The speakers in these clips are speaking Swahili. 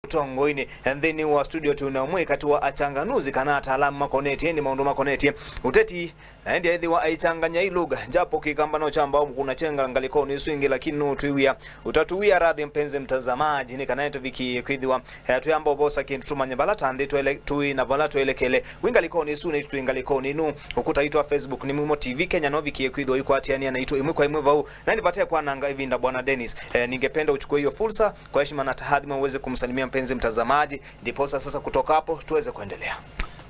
Tongoini and then wa studio tuna mwe kati wa achanganuzi kana ataalamu makoneti ni maundu makoneti uteti naendi aithi wa aichanganya ilugha japo kikamba no chamba kuna chenga ngalikoni swingi, lakini no tuiwia utatuwia radhi, mpenzi mtazamaji, ni kana viki kwithiwa tuyamba bosa kintu tumanye bala tandi tuele tui na bala tuelekele wingalikoni sune tuingalikoni nu ukuta itwa Facebook ni Mumo TV Kenya no vikie kwithwa yuko atiani anaitwa imwe kwa imwe vau na nipatie kwa nanga ivinda. Bwana Dennis, ningependa uchukue hiyo fursa kwa heshima na tahadhima uweze kumsalimia mpenzi mtazamaji, ndiposa sasa kutoka hapo tuweze kuendelea.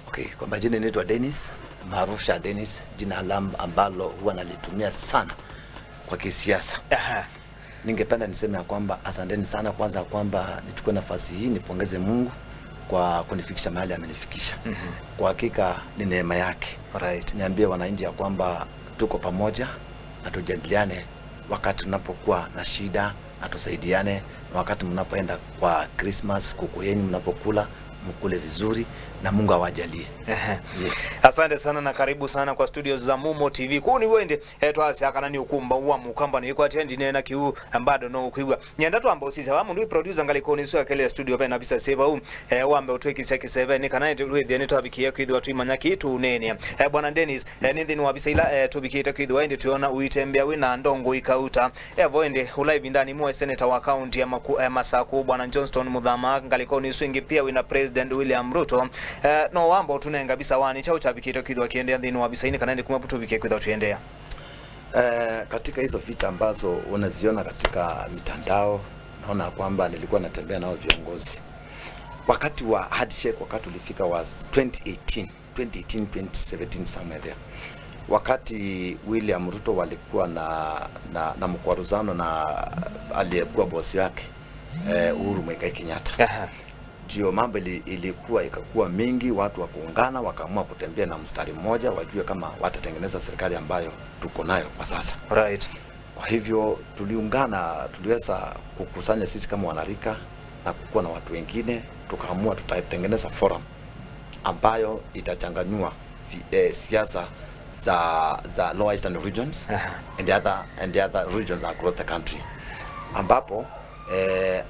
Okay, kwa majina naitwa Dennis, maarufu Sha Dennis, jina ambalo huwa nalitumia sana kwa kisiasa. Ningependa niseme ya kwamba asanteni sana kwanza, kwamba nichukue nafasi hii nipongeze Mungu kwa kunifikisha mahali amenifikisha. Kwa hakika ni neema yake. Niambie wananchi ya kwamba tuko pamoja na tujadiliane wakati tunapokuwa na shida na tusaidiane, na wakati mnapoenda kwa Christmas, kuku yenu mnapokula, mkule vizuri na Mungu awajalie. Yes. Asante sana na karibu sana kwa studio za Mumo TV. Kuni wende twasi akana ni ukumba uwa mukamba ni kwa tendi nena kiu ambado no kuigwa. Nyanda twamba usisa wa mundu producer ngalikoni sio akele studio pa na bisa seva u wambe utwe kisa kiseva ni kana lwe ni twabikia kwithwa twimanya kitu nene. Bwana Dennis, nindi wabisa ila tubikite kwithwa ende tuona uitembea wina ndongo ikauta. Voende ulaivi ndani mwa senator wa county ya Masaku Bwana Johnston Muthama ngalikoni swingi pia wina President William Ruto. No wambo tunenga bisa wani chau chabikito kwithwa kiendea nthini wa bisa ini kana ndi kuma putubikie kwithwa tuendea. Katika hizo vita ambazo unaziona katika mitandao, naona kwamba nilikuwa natembea nao viongozi wakati wa handshake, wakati ulifika wa 2018 2018 2017, somewhere there, wakati William Ruto walikuwa na mkwaruzano na aliyekuwa bosi wake, Uhuru Muigai Kenyatta. Ndio mambo ilikuwa ikakuwa mingi, watu wakuungana wakaamua kutembea na mstari mmoja, wajue kama watatengeneza serikali ambayo tuko nayo kwa sasa. Kwa hivyo tuliungana, tuliweza kukusanya sisi kama wanarika na kukuwa na watu wengine, tukaamua tutatengeneza forum ambayo itachanganyua siasa za Lower Eastern regions and the other regions across the country, ambapo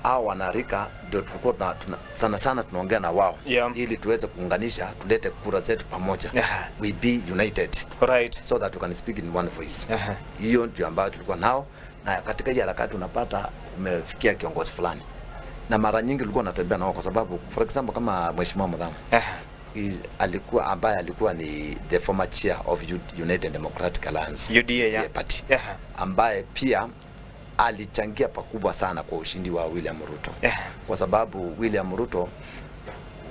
hao wanarika ndio tulikuwa sana sana tunaongea na wao ili tuweze kuunganisha, tulete kura zetu pamoja, we be united so that we can speak in one voice. Hiyo ndio ambayo tulikuwa nao, na katika hii harakati unapata umefikia kiongozi fulani, na mara nyingi ulikuwa unatembea nao kwa sababu, for example, kama Mheshimiwa Muthama alikuwa ambaye alikuwa ni the former chair of United Democratic Alliance UDA, yeah. party, ambaye pia alichangia pakubwa sana kwa ushindi wa William Ruto, kwa sababu William Ruto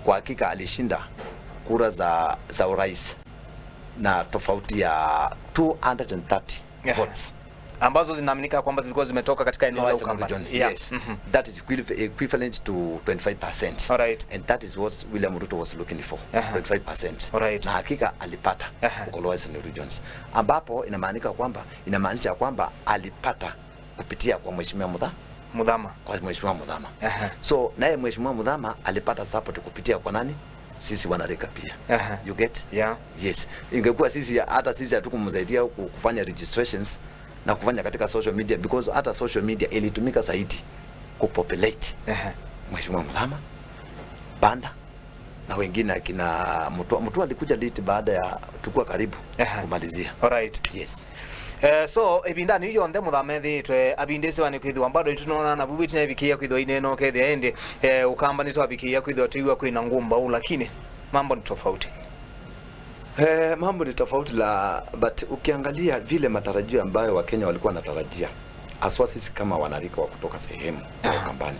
kwa hakika alishinda kura za urais na tofauti ya 230 votes ambazo zinaaminika kwamba zilikuwa zimetoka katika eneo la Lower Eastern Ukambani. region. Yes. That is equivalent to 25%. And that is what William Ruto was looking for. 25%. Na hakika alipata huko Lower Eastern regions. Ambapo inamaanisha kwamba alipata kupitia kwa Mheshimiwa Muthama. Kwa Mheshimiwa Muthama. So naye Mheshimiwa Muthama alipata support kupitia kwa nani? Sisi wanarika pia. You get? Yeah. Yes. Ingekuwa sisi, hata sisi hatukumsaidia kufanya registrations na kufanya katika social media, because hata social media ilitumika zaidi kupopulate Mheshimiwa Muthama, Banda na wengine akina Mutua. Mutua alikuja late baada ya tukua karibu kumalizia. Yes. So ibindani yonthe muthamethitwe abindisi ni kwithiwa bado tunaona na bubi tunabikia kwithwa ineno kethia indi ukamba ni twabikia kwithwa tuiwa kwina ngumbau, lakini mambo ni tofauti. Mambo ni tofauti la, but ukiangalia vile matarajio ambayo Wakenya walikuwa wanatarajia, haswa sisi kama wanarika wa kutoka sehemu ya Ukambani,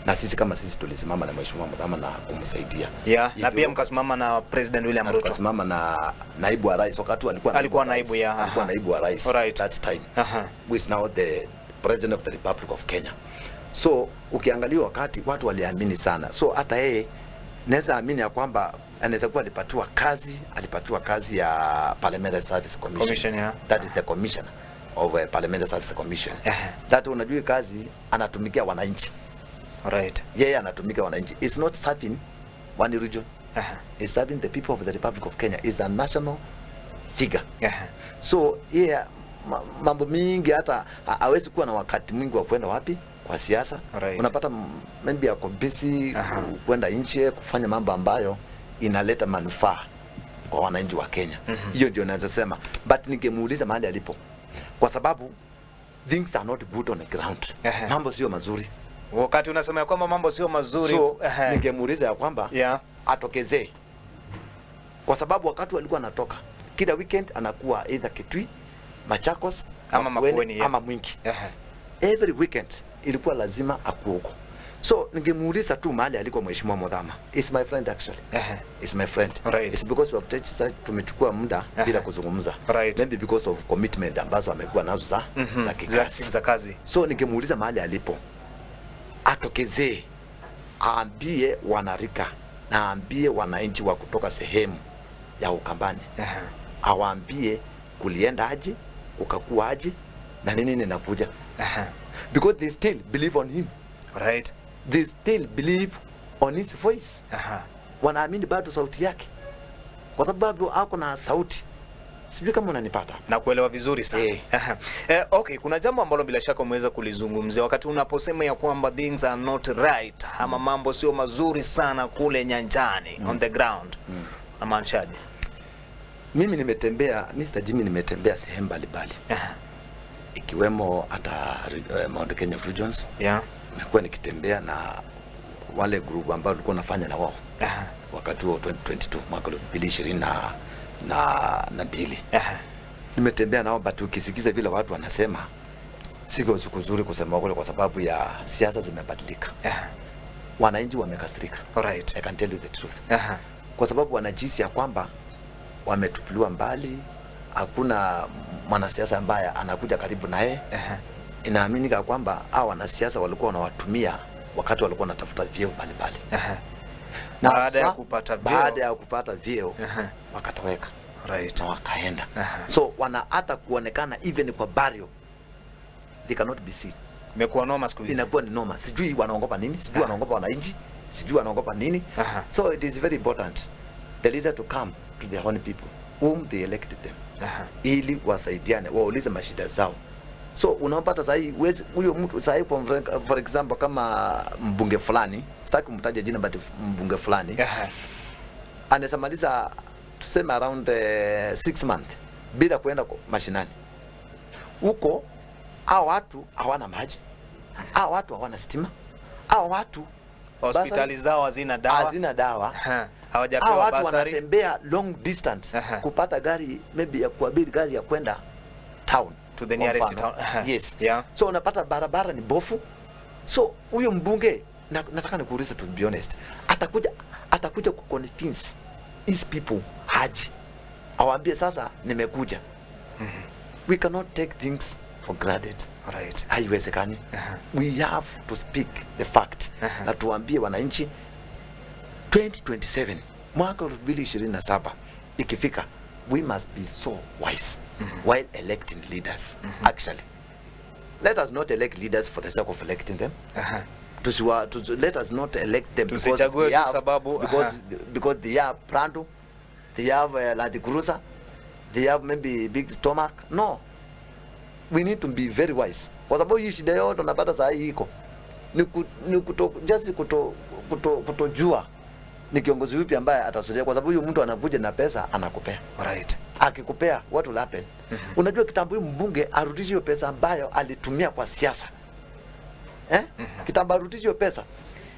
na sisi kama sisi tulisimama na Mheshimiwa Muthama na kumsaidia. Na pia mkasimama na President William Na Ruto. Tukasimama na naibu wa rais wakati alikuwa Alikuwa wa rais. naibu, ya, Alikuwa naibu wa rais that time, who is now the President of the Republic of Kenya. So ukiangalia wakati watu waliamini sana, so hata yeye naweza amini ya kwamba anaweza kuwa alipatiwa kazi ya Parliamentary Service Commission. Commission, yeah. That is the commissioner of Parliamentary Service Commission. That unajua kazi anatumikia wananchi. Yeye anatumika wananchi. It's not serving one region. It's serving the people of the Republic of Kenya. It's a national figure. So yeye mambo mingi hata hawezi kuwa na wakati mwingi wa kwenda wapi. kwa siasa. Right. Unapata maybe ako busy kwenda nje kufanya mambo ambayo inaleta manufaa kwa wananchi wa Kenya. Hiyo ndio naweza sema, but ningemuuliza mahali alipo, kwa sababu things are not good on the ground. Mambo sio mazuri. Wakati unasema ya kwamba mambo sio mazuri, So ningemuuliza ya kwamba atokezee, kwa sababu wakati walikuwa anatoka kila weekend anakuwa either Kitui, Machakos ama Makueni, yeah. ama Mwingi. Every weekend ilikuwa lazima akuwe huko. So ningemuuliza tu mahali aliko Mheshimiwa Muthama. Is my friend actually. Is my friend. It's because we have taken, tumechukua muda bila kuzungumza. Maybe because of commitment ambazo amekuwa nazo za za kikazi. Za kazi. So ningemuuliza mahali alipo, atokezee, aambie wanarika na aambie wananchi wa kutoka sehemu ya Ukambani, awaambie kulienda aje, kukakuwa aje na nini ninakuja, because they still believe on him, they still believe on his voice. Wanaamini bado sauti yake, kwa sababu ako na sauti. Sijui kama unanipata. Na kuelewa vizuri sana. Okay, kuna jambo ambalo bila shaka umeweza kulizungumzia wakati unaposema ya kwamba things are not right ama mambo sio mazuri sana kule nyanjani, on the ground. Unamaanishaje? Mimi nimetembea, Mr. Jimmy, nimetembea sehemu mbalimbali ikiwemo hata Mount Kenya Regions. Nimekuwa nikitembea na wale group ambao tulikuwa nafanya na wao wakati huo 2022, mwaka 2022 na. Nimetembea nao, but ukisikiza vile watu wanasema, siko siku nzuri kusema kule, kwa sababu ya siasa zimebadilika. Wananchi wamekasirika. I can tell you the truth, kwa sababu wanajihisi ya kwamba wametupiliwa mbali, hakuna mwanasiasa ambaye anakuja karibu naye. Inaaminika kwamba hao wanasiasa walikuwa wanawatumia wakati walikuwa wanatafuta vyeo mbalimbali. Na Baada ya kupata vyeo. Baada ya kupata vyeo wakatoweka na wakaenda. So wana hata kuonekana even kwa burial, they cannot be seen. Imekuwa noma siku hizi. Inakuwa ni noma, sijui wanaogopa nini, sijui wanaogopa wananchi, sijui wanaogopa nini. So it is very important the leader to come to their own people whom they elected them, ili wasaidiane, waulize mashida zao. So unaopata sahii huyo mtu sahii, for example kama mbunge fulani, sitaki kumtaja jina, but mbunge fulani anaweza maliza tuseme around 6 month bila kuenda mashinani huko. Hao watu hawana maji, hao watu hawana stima, hao watu Hospitali zao hazina dawa. Hazina dawa. Hao Hawajapewa watu basari. wanatembea long distance kupata gari, maybe ya kuabiri gari ya kwenda town To the kwa nearest mfano. town. Yes. So unapata barabara ni bofu. So huyo mbunge nataka nikuulize, to be honest, atakuja ku convince these people haji awaambie sasa nimekuja? We cannot take things for granted. Haiwezekani. We have to speak the fact na tuambie wananchi 2027, mwaka 2027 ikifika, we must be so wise while electing leaders. Actually, let us not elect leaders for the sake of electing them. Let us not elect them because Tusichague they tu have, sababu, because they have Prado, they have Land Cruiser, they have maybe big stomach. No, we need to be very wise, kwa sababu hii shida yote unapata saa hii iko ni kuto, just kutojua ni kiongozi yupi ambaye atasaidia, kwa sababu huyu mtu anakuja na pesa anakupea. Akikupea, what will happen? Unajua kitambo huyu mbunge arudishe hiyo pesa ambayo alitumia kwa siasa, eh? Kitambo arudishe hiyo pesa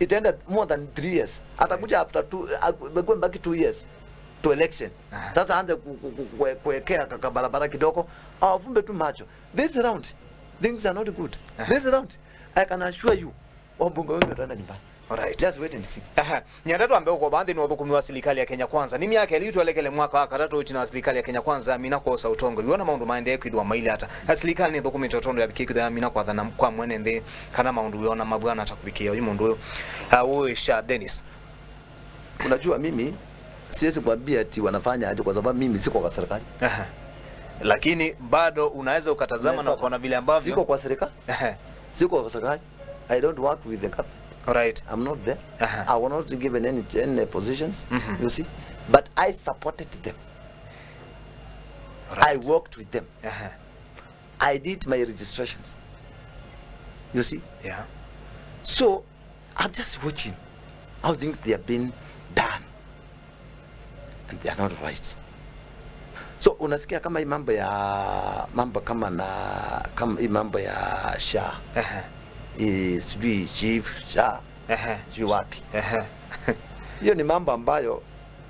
itaenda more than 3 years. Atakuja after two, mbaki 2 years to election, sasa aanze kuwekea kaka barabara kidogo, awafumbe tu macho. This round things are not good. This round, I can assure you, wabunge wengi wataenda nyumbani. Just wait and see. Nyandatu ambaye kwa baadhi ni wathukumi wa serikali ya Kenya Kwanza ni miaka ilitu alekele mwaka wa katatu itina wa serikali ya Kenya Kwanza mina kosa utongo iwona maundu maende kwithwa maile ata na serikali ni thukumi totondo ya bikiki kwithwa mina kwathana kwa mwene nthi kana maundu yona mabwana atakubikia uyu mundu uyu uyu Sha Dennis. Unajua mimi siwezi kuambia ati wanafanya aje, kwa sababu mimi siko kwa serikali. Lakini bado unaweza ukatazama na ukaona vile ambavyo Siko kwa serikali, siko kwa serikali. I don't work with the government. I'm not there. I was not given any positions, you see. But I supported them. I worked with them. I did my registrations. You see? Yeah. So I'm just watching how things they have been done and they are not right. So unasikia kama hii mambo ya mambo kama na kama hii mambo ya SHA, hii sijui chief SHA, sijui wapi. Hiyo ni mambo ambayo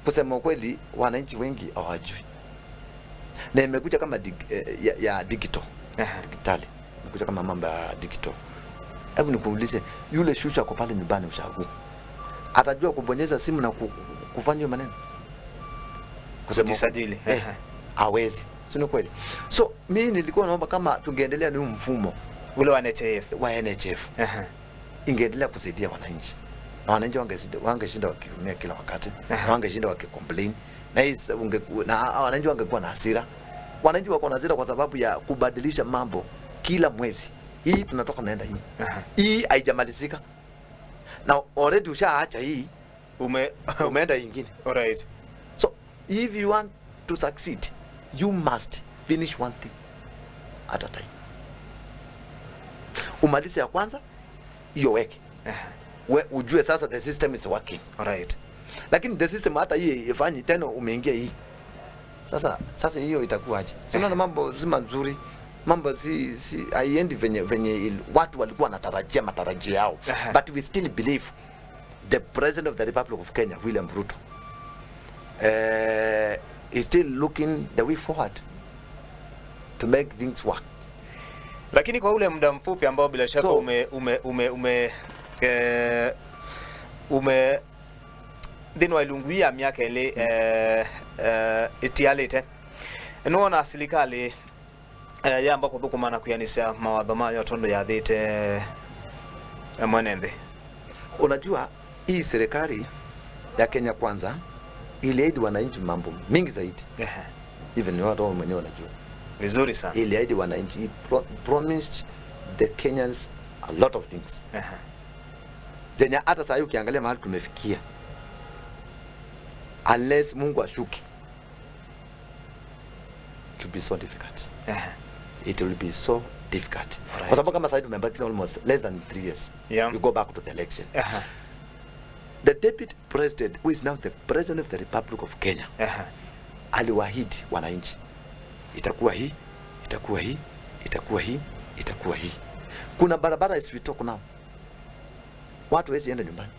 kusema ukweli wananchi wengi hawajui, na imekuja kama ya digital, digitali, imekuja kama mambo ya digital. Hebu nikuulize, yule shusha ako pale nyumbani ushago atajua kubonyeza simu na kufanya hiyo maneno? Kusema Kujisajili. Eh, hawezi, si ni kweli? So mimi nilikuwa naomba kama tungeendelea ni huu mfumo Ule wa NHIF. wa NHIF, ingeendelea kusaidia wananchi na wananchi wangeshinda wakiumia kila wakati na wangeshinda wakicomplain na hii na wananchi wangekuwa na hasira. Wananchi wako na hasira kwa sababu ya kubadilisha mambo kila mwezi. Hii tunatoka naenda hii, hii haijamalizika na already ushaacha hii, umeenda ingine. So if you want to succeed, you must finish one thing at a time. Umalize ya kwanza, hiyo weke. We, ujue sasa the system is working. Lakini the system hata hii ifanyi tena, umeingia hii. Sasa hiyo itakuwaje? Si unaona mambo si mazuri. Mambo si haiendi venye watu walikuwa wanatarajia matarajio yao. But we still believe the President of the Republic of Kenya, William Ruto, is still looking the way forward to make things work. Lakini kwa ule muda mfupi ambao bila shaka So, ume thini wa ilungu ya miaka ili itialite nuona serikali yamba kuthukuma kuyanisa mawatho mayo tondu yathite mwene nthi. Unajua hii serikali ya Kenya Kwanza iliahidi wananchi mambo mingi zaidi. Even watu wao mwenyewe wanajua. Vizuri sana. Iliahidi wananchi, promised the Kenyans a lot of things. Zenye hata sasa ukiangalia mahali tumefikia, unless Mungu ashuke, it will be so difficult. It will be so difficult. Kwa sababu kama sasa tumebaki almost less than 3 years. We go back to the election. The deputy president, who is now the president of the Republic of Kenya, aliwaahidi wananchi itakuwa hii, itakuwa hii, itakuwa hii, itakuwa hii. Kuna barabara as we talk now, watu hawezi enda nyumbani,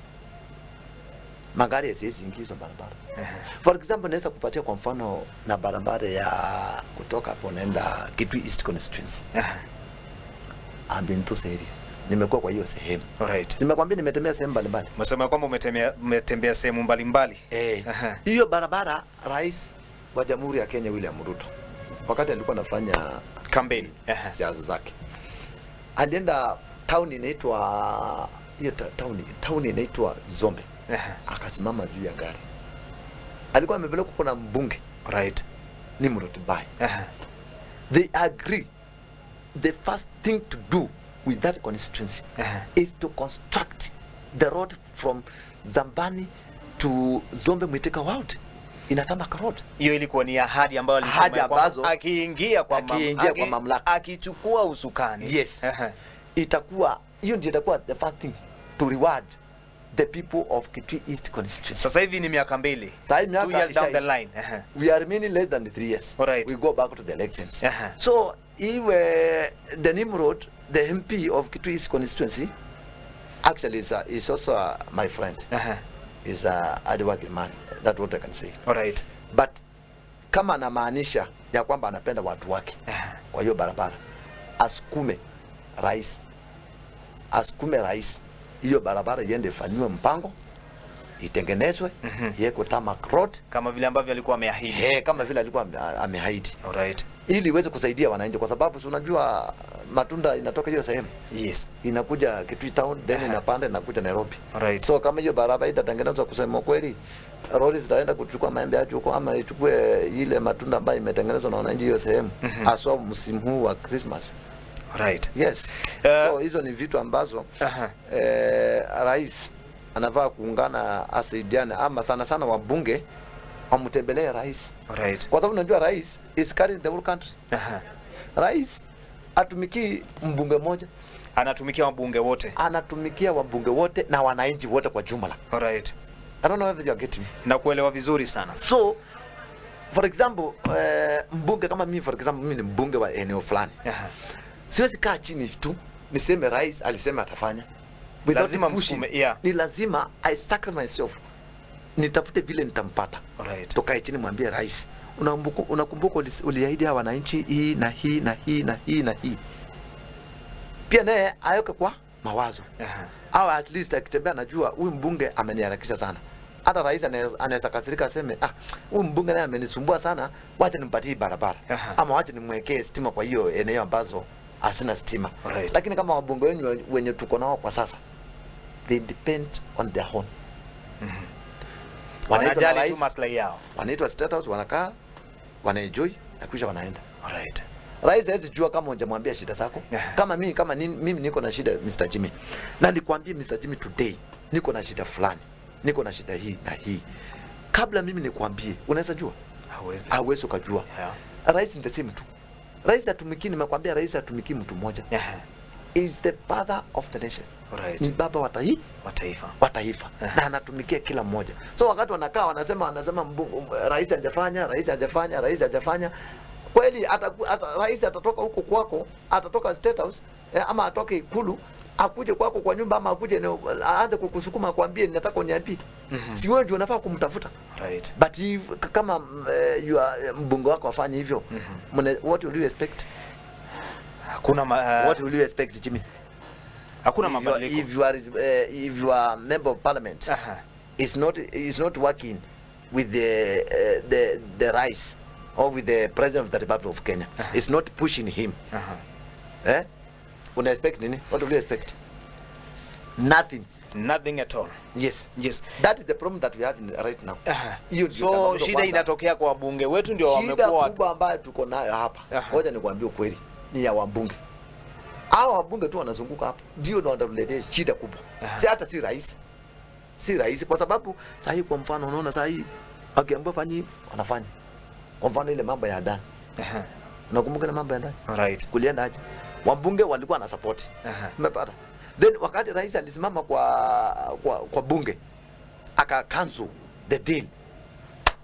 magari haziwezi ingia hizo barabara. For example, naweza kupatia kwa mfano na barabara ya kutoka hapo naenda Kitui East constituency. I've been to area. Nimekuwa kwa hiyo sehemu. Nimekwambia nimetembea sehemu mbalimbali. Umesema kwamba umetembea sehemu mbalimbali. Hiyo barabara Rais wa Jamhuri ya Kenya William Ruto wakati alikuwa anafanya campaign, siasa zake, alienda town inaitwa hiyo town inaitwa Zombe. Akasimama juu ya gari. Alikuwa amepelekwa kuna mbunge. Nimrod Bai. They agree the first thing to do with that constituency is to construct the road from Zambani to Zombe Mwitika Ward in a tarmac road. Hiyo ilikuwa ni ahadi ambayo alisema Ahadi kwamba ambazo akiingia kwa mamlaka. Akichukua usukani. Yes. Itakuwa hiyo ndio itakuwa the first thing to reward the people of Kitui East constituency. Sasa hivi ni miaka 2. Sasa hivi miaka 2 years down the ishaisha. line. We are remaining less than 3 years. We go back to the elections. So if the Nimrod, the MP of Kitui East constituency, actually is also my friend. Is a hardworking man. That's what I can say. But kama anamaanisha ya kwamba anapenda watu wake, kwa hiyo barabara asukume rais, asukume rais hiyo barabara iende ifanyiwe mpango, itengenezwe, iwekwe tarmac road kama vile ambavyo alikuwa ameahidi. Kama vile alikuwa ameahidi. Ili iweze kusaidia wananchi, kwa sababu si unajua matunda inatoka hiyo sehemu. Inakuja Kitui town, then inapanda inakuja Nairobi. So kama hiyo barabara itatengenezwa, kusema kweli, lori zitaenda kuchukua maembe yake huko ama ichukue ile matunda ambayo imetengenezwa na wananchi hiyo sehemu, haswa msimu huu wa Christmas. Yes. So hizo ni vitu ambazo, rais anafaa kuungana, asaidiane, ama sana sana wabunge wamtembelee rais. Kwa sababu unajua rais is carrying the whole country. Rais atumiki mbunge mmoja. Anatumikia wabunge wote. Anatumikia wabunge wote na wananchi wote kwa jumla. Alright. I don't know whether you are getting me. Na kuelewa vizuri sana. So for example, mbunge kama mimi, for example, mimi ni mbunge wa eneo fulani. Siwezi kaa chini tu niseme rais alisema atafanya. Without Lazima pushing. msukume, yeah. Ni lazima I sacrifice myself, nitafute vile nitampata. Alright. Tukae chini, mwambie rais, unakumbuka uliahidi hawa wananchi hii na hii na hii na hii na hii. Pia naye aweke kwa mawazo. Au at least akitembea najua huyu mbunge ameniharakisha sana. Hata rais anaweza kasirika aseme, ah, huyu mbunge naye amenisumbua sana, wacha nimpatie barabara. Ama wacha nimwekee stima kwa hiyo eneo ambazo hasina stima. Lakini kama wabunge wenye tuko nao kwa sasa, they depend on their own. Wanaitwa na Wanajali tu rais, maslahi yao. wanaitwa State House, wanakaa, wanaenjoy na kisha wanaenda. Alright. Rais hawezi jua kama hujamwambia shida zako. Kama mimi, kama nini, mimi niko na shida Mr. Jimmy. Na nikwambie Mr. Jimmy today niko na shida fulani. Niko na shida hii na hii. Kabla mimi nikwambie, unaweza jua? Hawezi. Hauwezi ukajua. Rais ni the same tu. Rais hatumiki, nimekwambia rais hatumiki mtu mmoja. Is the father of the nation. Ni baba wa Wa taifa. wa taifa. Na anatumikia kila mmoja. So wakati wanakaa wanasema rais hajafanya, rais hajafanya, rais hajafanya. Kweli rais atatoka huko kwako, atatoka State House, ama atoke Ikulu, akuje kwako kwa nyumba ama akuje eneo, aanze kukusukuma akwambie nataka uniambie. Si wewe ndio unafaa kumtafuta. But if, kama you are, mbunge wako afanye hivyo, what will you expect? Hakuna What will you expect, Jimmy? Hakuna If mabadiliko. If you are member of parliament, it's not working with the rais or with the president of the Republic of Kenya. It's not pushing him. Una expect nini? What do you expect? Nothing. Nothing at all. Yes. Yes. That is the problem that we have right now. Hiyo ndio So changamoto shida kwanza. inatokea kwa wabunge wetu ndio Shida wamekuwa kubwa ambayo tuko nayo hapa. Ngoja nikwambie ukweli, ni ya wabunge. Hawa wabunge tu wanazunguka hapa ndio ndio wanatuletea shida kubwa. Si hata si rais. Si rais kwa sababu saa hii kwa mfano unaona saa hii wakiambiwa fanyi wanafanya. Kwa mfano ile mambo ya ndani. Unakumbuka ile mambo ya ndani? Kulienda aje? Wabunge walikuwa na support. Umepata? Then wakati rais alisimama kwa bunge aka cancel the deal.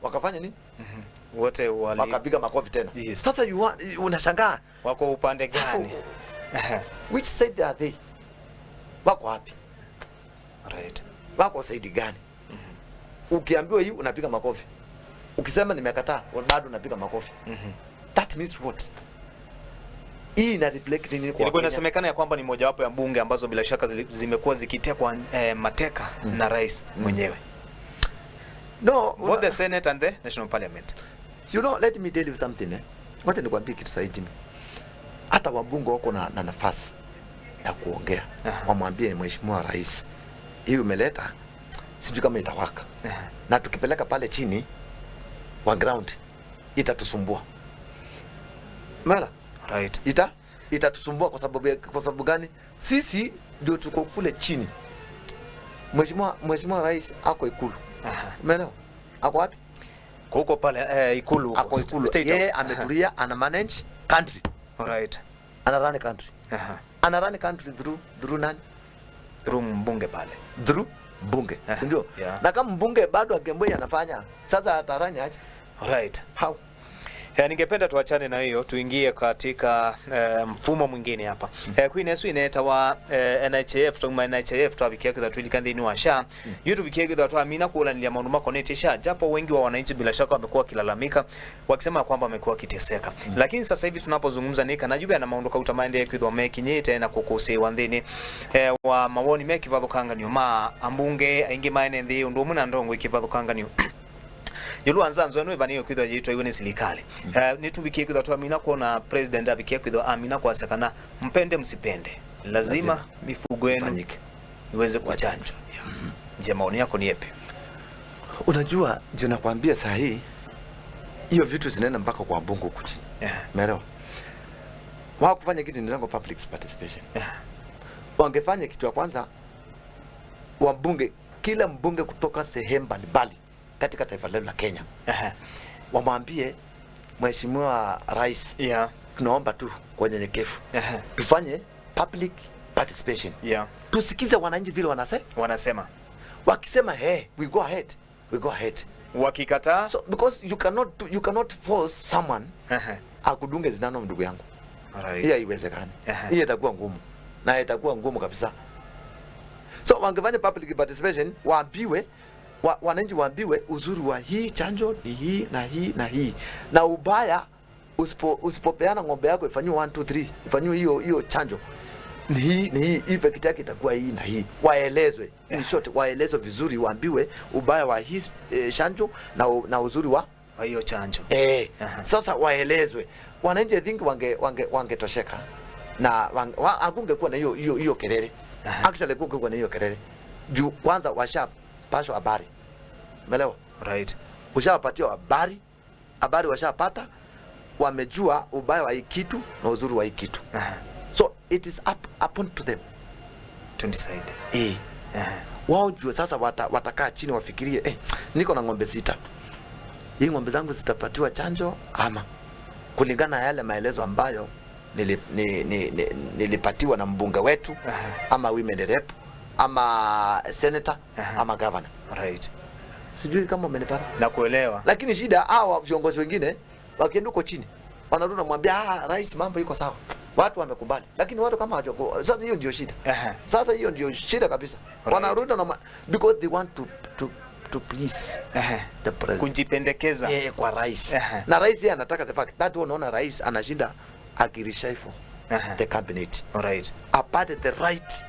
Wakafanya nini? Wote wali wakapiga makofi tena. Yes. Sasa unashangaa wako upande Sasa gani? which side are they? Wako wapi? Wako side gani? Ukiambiwa hii unapiga makofi. Ukisema nimekataa bado unapiga makofi. That means what? Hii ina reflect nini kwa Ilikuwa Kenya? inasemekana ya kwamba ni mojawapo ya bunge ambazo bila shaka zimekuwa zikitekwa mateka na rais mwenyewe. No, both the Senate and the National Parliament. You know, let me tell you something. Wacha nikwambie kitu sahihi Jimmy. Hata wabunge wako na nafasi ya kuongea. Wamwambie Mheshimiwa Rais, hii umeleta sijui kama itawaka. Na tukipeleka pale chini wa ground itatusumbua. Mala? Itatusumbua kwa sababu ya, kwa sababu gani? Sisi ndio tuko kule chini. Mheshimiwa Rais ako Ikulu. Umeelewa? Ako wapi? Huko pale Ikulu huko. Ako Ikulu. State Yeye House. ametulia, ana manage country. Ana run country. Ana run country through nani? Through mbunge pale. Through mbunge. Si ndio? Na kama mbunge bado akembwe anafanya, sasa ataranya aje? How? Ningependa tuachane na hiyo tuingie katika mfumo mwingine hapa. Queen Yesu ineta wa NHIF tuma NHIF twabikia kitha twilika nthini wa SHA. Yu tubikia kitha twamina kuulanilia maundu makonete SHA, japo wengi wa wananchi bila shaka wamekuwa wakilalamika wakisema kwamba wamekuwa wakiteseka. Lakini sasa hivi tunapozungumza nika najua na maundu kauta maende kwithwa mekinyite na kukusiwa nthini wa mawoni mekivathukanganio ma ambunge aingi maene nthi undu umwe na ndongo ikivathukanganio. Yulu anza nzo eno ibaniyo kwithwa yitwa iwe ni serikali. Nitubikie kwithwa twamina kuona president abikie kwithwa amina kwasekana mpende msipende. Lazima, Lazima. mifugo yenu Ifanyike. iweze kuchanjwa. Je, maoni yako ni yapi? Unajua ndio nakwambia saa hii hiyo vitu zinaenda mpaka kwa mbunge huku chini. Umeelewa? Wao kufanya kitu ndio public participation. Wangefanya kitu ya kwanza wabunge, kila mbunge kutoka sehemu mbalimbali katika taifa letu la Kenya. Wamwambie Mheshimiwa Rais, tunaomba tu kwa unyenyekevu. Tufanye public participation. Yeah. Tusikize wananchi vile wanasema. Wakisema hey, we go ahead, we go ahead. Wakikataa. So because you cannot force someone akudunge sindano, ndugu yangu. Alright. Hiyo haiwezekani. Hiyo itakuwa ngumu. Na itakuwa ngumu kabisa. So wangefanya public participation, waambiwe wananchi waambiwe uzuri wa hii chanjo ni hii na hii na hii. Na ubaya usipopeana ng'ombe yako ifanyiwe 1 2 3, ifanyiwe hiyo chanjo. Ni hii ni hii, effect yake itakuwa hii na hii. Waelezwe. In short, waelezwe vizuri, waambiwe ubaya wa hii chanjo na uzuri wa hiyo chanjo. Sasa waelezwe. Wananchi I think wangetosheka. Na hakungekuwa na hiyo kelele. Actually kungekuwa na hiyo kelele. Juu kwanza washapashwa habari. Umeelewa? Right. Ushapatiwa habari, habari washapata, wamejua ubaya wa hii kitu na uzuri wa hii kitu. So it is upon to them to decide. Wao jua sasa watakaa chini wafikirie, niko na ng'ombe 6. Hii ng'ombe zangu zitapatiwa chanjo ama kulingana na yale maelezo ambayo nilipatiwa na mbunge wetu, ama women rep, ama senator, ama governor. Right. Sijui kama umenipata. Na kuelewa. Lakini shida hawa viongozi wengine wakienda huko chini wanarudi namwambia rais mambo iko sawa. Watu wamekubali. Lakini watu kama hawajako. Sasa hiyo ndio shida. Sasa hiyo ndio shida kabisa. Right. Wanarudi na because they want to please the president. Kujipendekeza. Kwa rais. Na rais yeye anataka the fact that unaona rais anashinda akireshuffle the cabinet. Right. Apart the right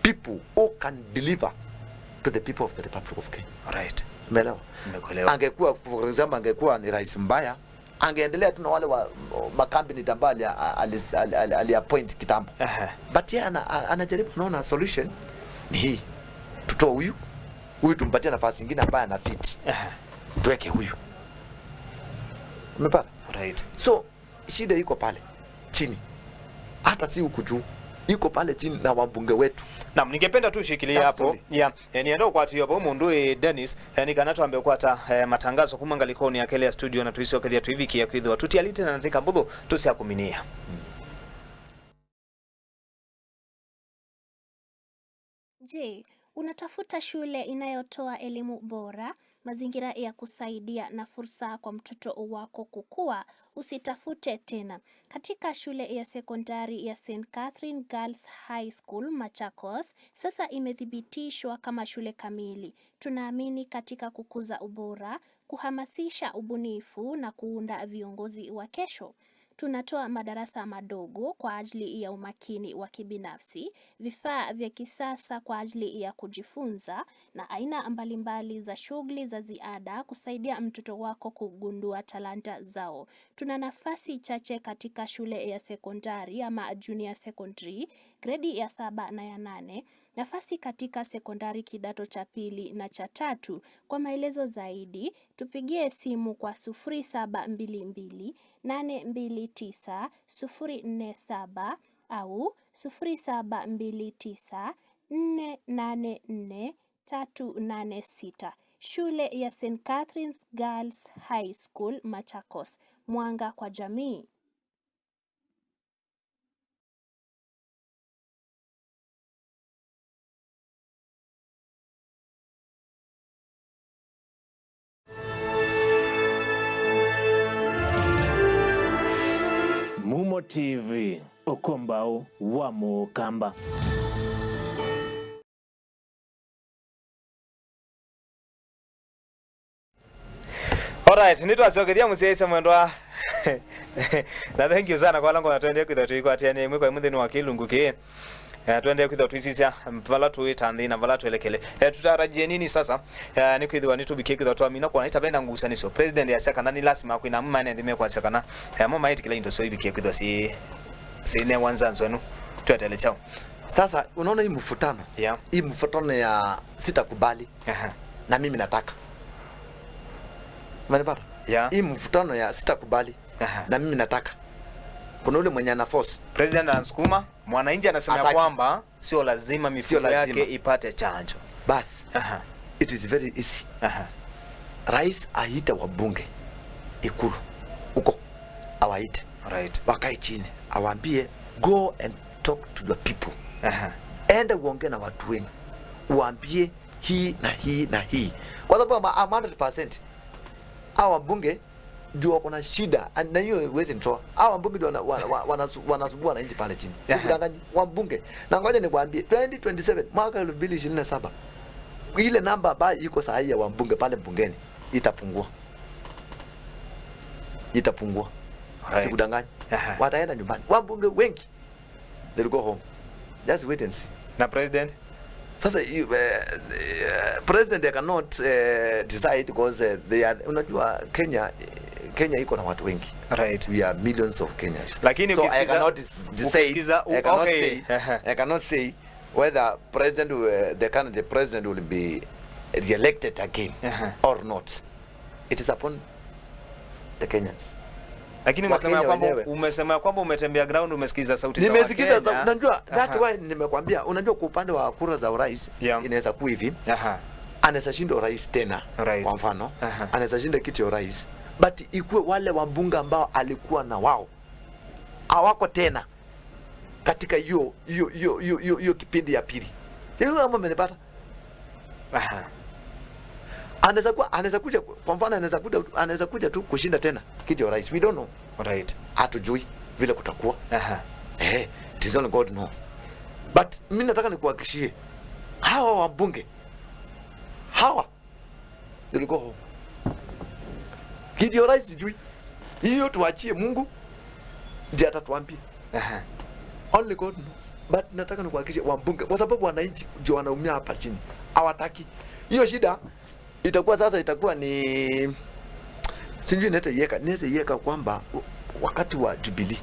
people who can deliver to the people of the Republic of Kenya. Right. Umeelewa? Nimekuelewa. Angekuwa for example angekuwa ni rais mbaya, angeendelea tu na wale wa makabinet ambao ali appoint kitambo. But yeye anajaribu, naona solution ni hii. Tutoe huyu, huyu tumpatie nafasi nyingine ambaye ana fit. Tuweke huyu. Umepata? Right. So shida iko pale chini. Hata si huku juu. Iko pale chini na wabunge wetu. Naam, ningependa tu shikilia hapo. Yeah, nienda kwa ati hapo mundu Dennis, nikana tuambe kwa hata matangazo kumangalikoni akele ya studio na tuiso kelia tuiviki ya kwithwa tutialite na natika mbuthu tusiakuminia. Je, unatafuta shule inayotoa elimu bora, mazingira ya kusaidia na fursa kwa mtoto wako kukua? Usitafute tena. Katika shule ya sekondari ya St. Catherine Girls High School Machakos, sasa imethibitishwa kama shule kamili. Tunaamini katika kukuza ubora, kuhamasisha ubunifu na kuunda viongozi wa kesho. Tunatoa madarasa madogo kwa ajili ya umakini wa kibinafsi, vifaa vya kisasa kwa ajili ya kujifunza na aina mbalimbali za shughuli za ziada kusaidia mtoto wako kugundua talanta zao. Tuna nafasi chache katika shule ya sekondari ama junior secondary, gredi ya 7 na ya 8, nafasi katika sekondari kidato cha pili na cha tatu. Kwa maelezo zaidi, tupigie simu kwa 0722 829 047 au 0729 484 386. Shule ya St. Catherine's Girls High School Machakos. Mwanga kwa jamii. Mumo TV, okombao wa Mukamba. Alright, nitwacokeria muciaise mwendwa na thank you sana kwa lango na twende kwithwa twikwatia imwe kwa muthini wa kilungu ki twende kwithwa twicicia vala twita nthi na vala twelekele. Tutarajie nini sasa? Ni kwithwa nitubikie kwithwa twamina kuona itabenda ngusanisio president yacia kana ni lazima kwina mumane nthi mekwacia kana mo maitikila indo so ibikie kwithwa si sine wanzanzo enu twetele chao. Sasa unaona hii mvutano. Yeah. Hii mvutano ya sitakubali. Na mimi nataka. Umenipata? Yeah. Hii mvutano ya sitakubali. Na mimi nataka. Kuna ule mwenye ana force. President anasukuma, mwananchi anasema kwamba sio lazima mifugo yake ipate chanjo. Bas. It is very easy. Rais aite wabunge Ikulu huko, awaite. Right. Wakae chini, awaambie go and talk to the people. Enda uongee na watu wenu, uambie hii na hii na hii, kwa sababu I'm 100% hawa wabunge ndio wako na shida na hiyo huwezi nitoa. Hawa wabunge ndio wanasumbua wananchi pale chini, sikudanganyi. Wabunge, na ngoja nikwambie, 2027 mwaka 2027 ile namba ambayo iko sahihi ya wabunge pale bungeni itapungua, itapungua. Sikudanganyi, wataenda nyumbani wabunge wengi, they will go home. Just wait and see. Na president? Sasa president, they cannot decide because they are, unajua Kenya iko na watu wengi. We are millions of Kenyans. Lakini so I cannot decide, I cannot say, I cannot say whether president the candidate president will be re-elected again or not. It is upon the Kenyans. Lakini umesema kwamba umetembea ground, umesikiza sauti za Nimesikiza Wakenya. Unajua, that's why nimekwambia, unajua kwa upande wa kura za urais inaweza kuwa hivi. Anaweza shinda urais tena. Kwa mfano, anaweza shinda kiti ya urais, but ikuwe wale wabunge ambao alikuwa na wao hawako tena katika hiyo hiyo hiyo hiyo hiyo hiyo kipindi ya pili. Sio kama umenipata? Anaweza kuja, kwa mfano, anaweza kuja tu kushinda tena kiti ya urais. We don't know. Hatujui vile kutakuwa. It is only God knows. But mimi nataka nikuhakikishie hawa wabunge hawa, they will go home. Kiti ya urais sijui. Hiyo tuachie Mungu ndiye atatuambia. Only God knows. But nataka nikuhakikishie wabunge, kwa sababu wananchi ndio wanaumia hapa chini. Hawataki. Hiyo shida itakuwa sasa, itakuwa ni sijui niweze iweka kwamba wakati wa Jubilee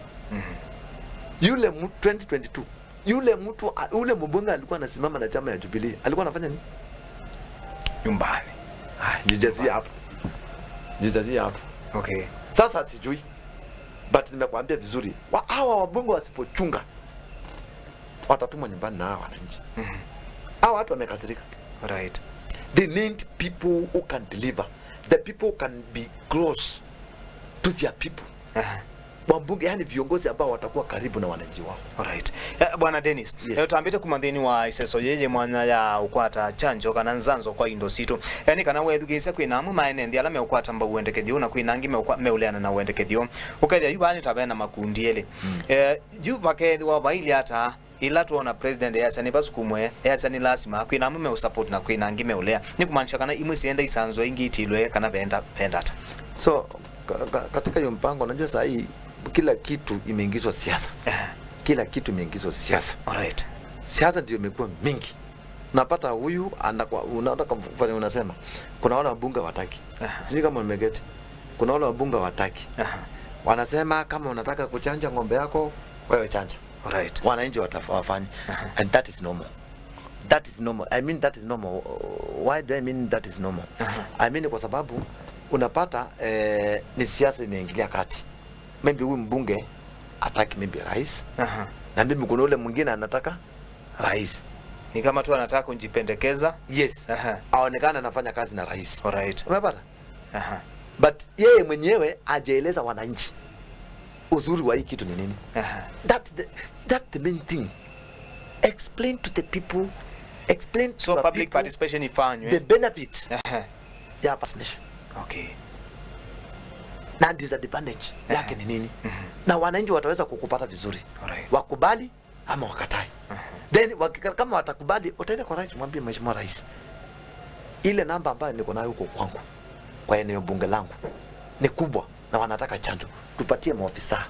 yule mtu 2022, yule mtu, yule mbunge alikuwa anasimama na chama ya Jubilee alikuwa anafanya nini? Nyumbani. Ah, nijazie hapo, nijazie hapo. Sasa sijui, but nimekwambia vizuri, hawa wabunge wasipochunga watatumwa nyumbani na hawa wananchi. Hawa watu wamekasirika. They need people who can deliver, the people who can be close to their people. Wabunge, yani viongozi ambao watakuwa karibu na wananchi wao. Alright. Bwana Dennis, Yes. Tuambite kumanthini wa iseso yeye mwanya ya ukwata chanjo kana nzanzo kwa indo situ. Yani kana wethukise kwina amwe maene nthi ala meukwata mba uendekethio na kwina angi meuleana na uendekethio. Ukethia yu bani tabena makundi ele. Yu bakethwa baili ata ila tuona president yasa ni basukumwe yasa ni lazima kwina amwe meusupport na kwina angi meulea. Ni kumaanisha kana imwe sienda isanzo ingi itilwe kana benda pendata. So katika hiyo mpango, unajua saa hii kila kitu imeingizwa siasa, kila kitu imeingizwa siasa. Siasa ndio imekuwa mingi. Unapata huyu anakuwa, unaona kama mfano unasema kuna wale wabunge wataki, sijui kama umegeti, kuna wale wabunge wataki, wanasema kama unataka kuchanja ng'ombe yako wewe chanja, wananchi wafanye, and that is normal. That is normal. I mean, that is normal. Why do I mean that is normal? I mean, kwa sababu unapata ni siasa imeingilia kati. Maybe huyu mbunge ataki maybe rais, na maybe kuna ule mwingine anataka rais. Ni kama tu anataka kujipendekeza. Yes, aonekana anafanya kazi na rais. Umepata? But yeye mwenyewe ajaeleza wananchi uzuri wa hii kitu ni nini. That the main thing. Explain to the people, explain to So the public people participation ifanywe. the benefit ya vaccination na disadvantage yake ni nini, na wananchi wataweza kukupata vizuri, wakubali ama wakatae. Then kama watakubali, utaenda kwa rais, mwambie, "Mheshimiwa Rais, ile namba ambayo niko nayo huko kwangu kwa eneo bunge langu ni kubwa na wanataka chanjo, tupatie maofisa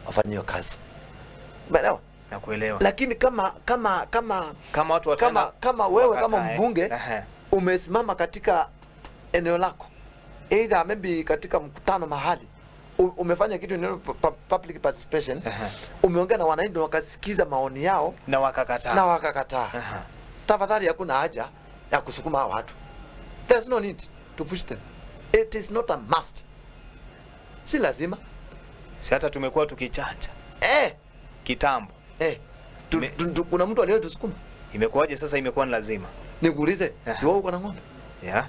wafanye hiyo kazi." Umeelewa? Nakuelewa. Lakini kama Kama watu wataenda kama wewe kama wakatae. mbunge umesimama katika eneo lako, either maybe katika mkutano mahali, umefanya kitu inaitwa public participation, umeongea na wananchi wakasikiza maoni yao Na wakakataa. Na wakakataa, tafadhali, hakuna haja ya kusukuma hawa watu. There's no need to push them. It is not a must, si lazima. Si hata tumekuwa tukichanja kitambo. Kuna mtu aliyetusukuma? Imekuwaje sasa imekuwa ni lazima? Nikuulize, si wewe uko na ng'ombe? Yeah.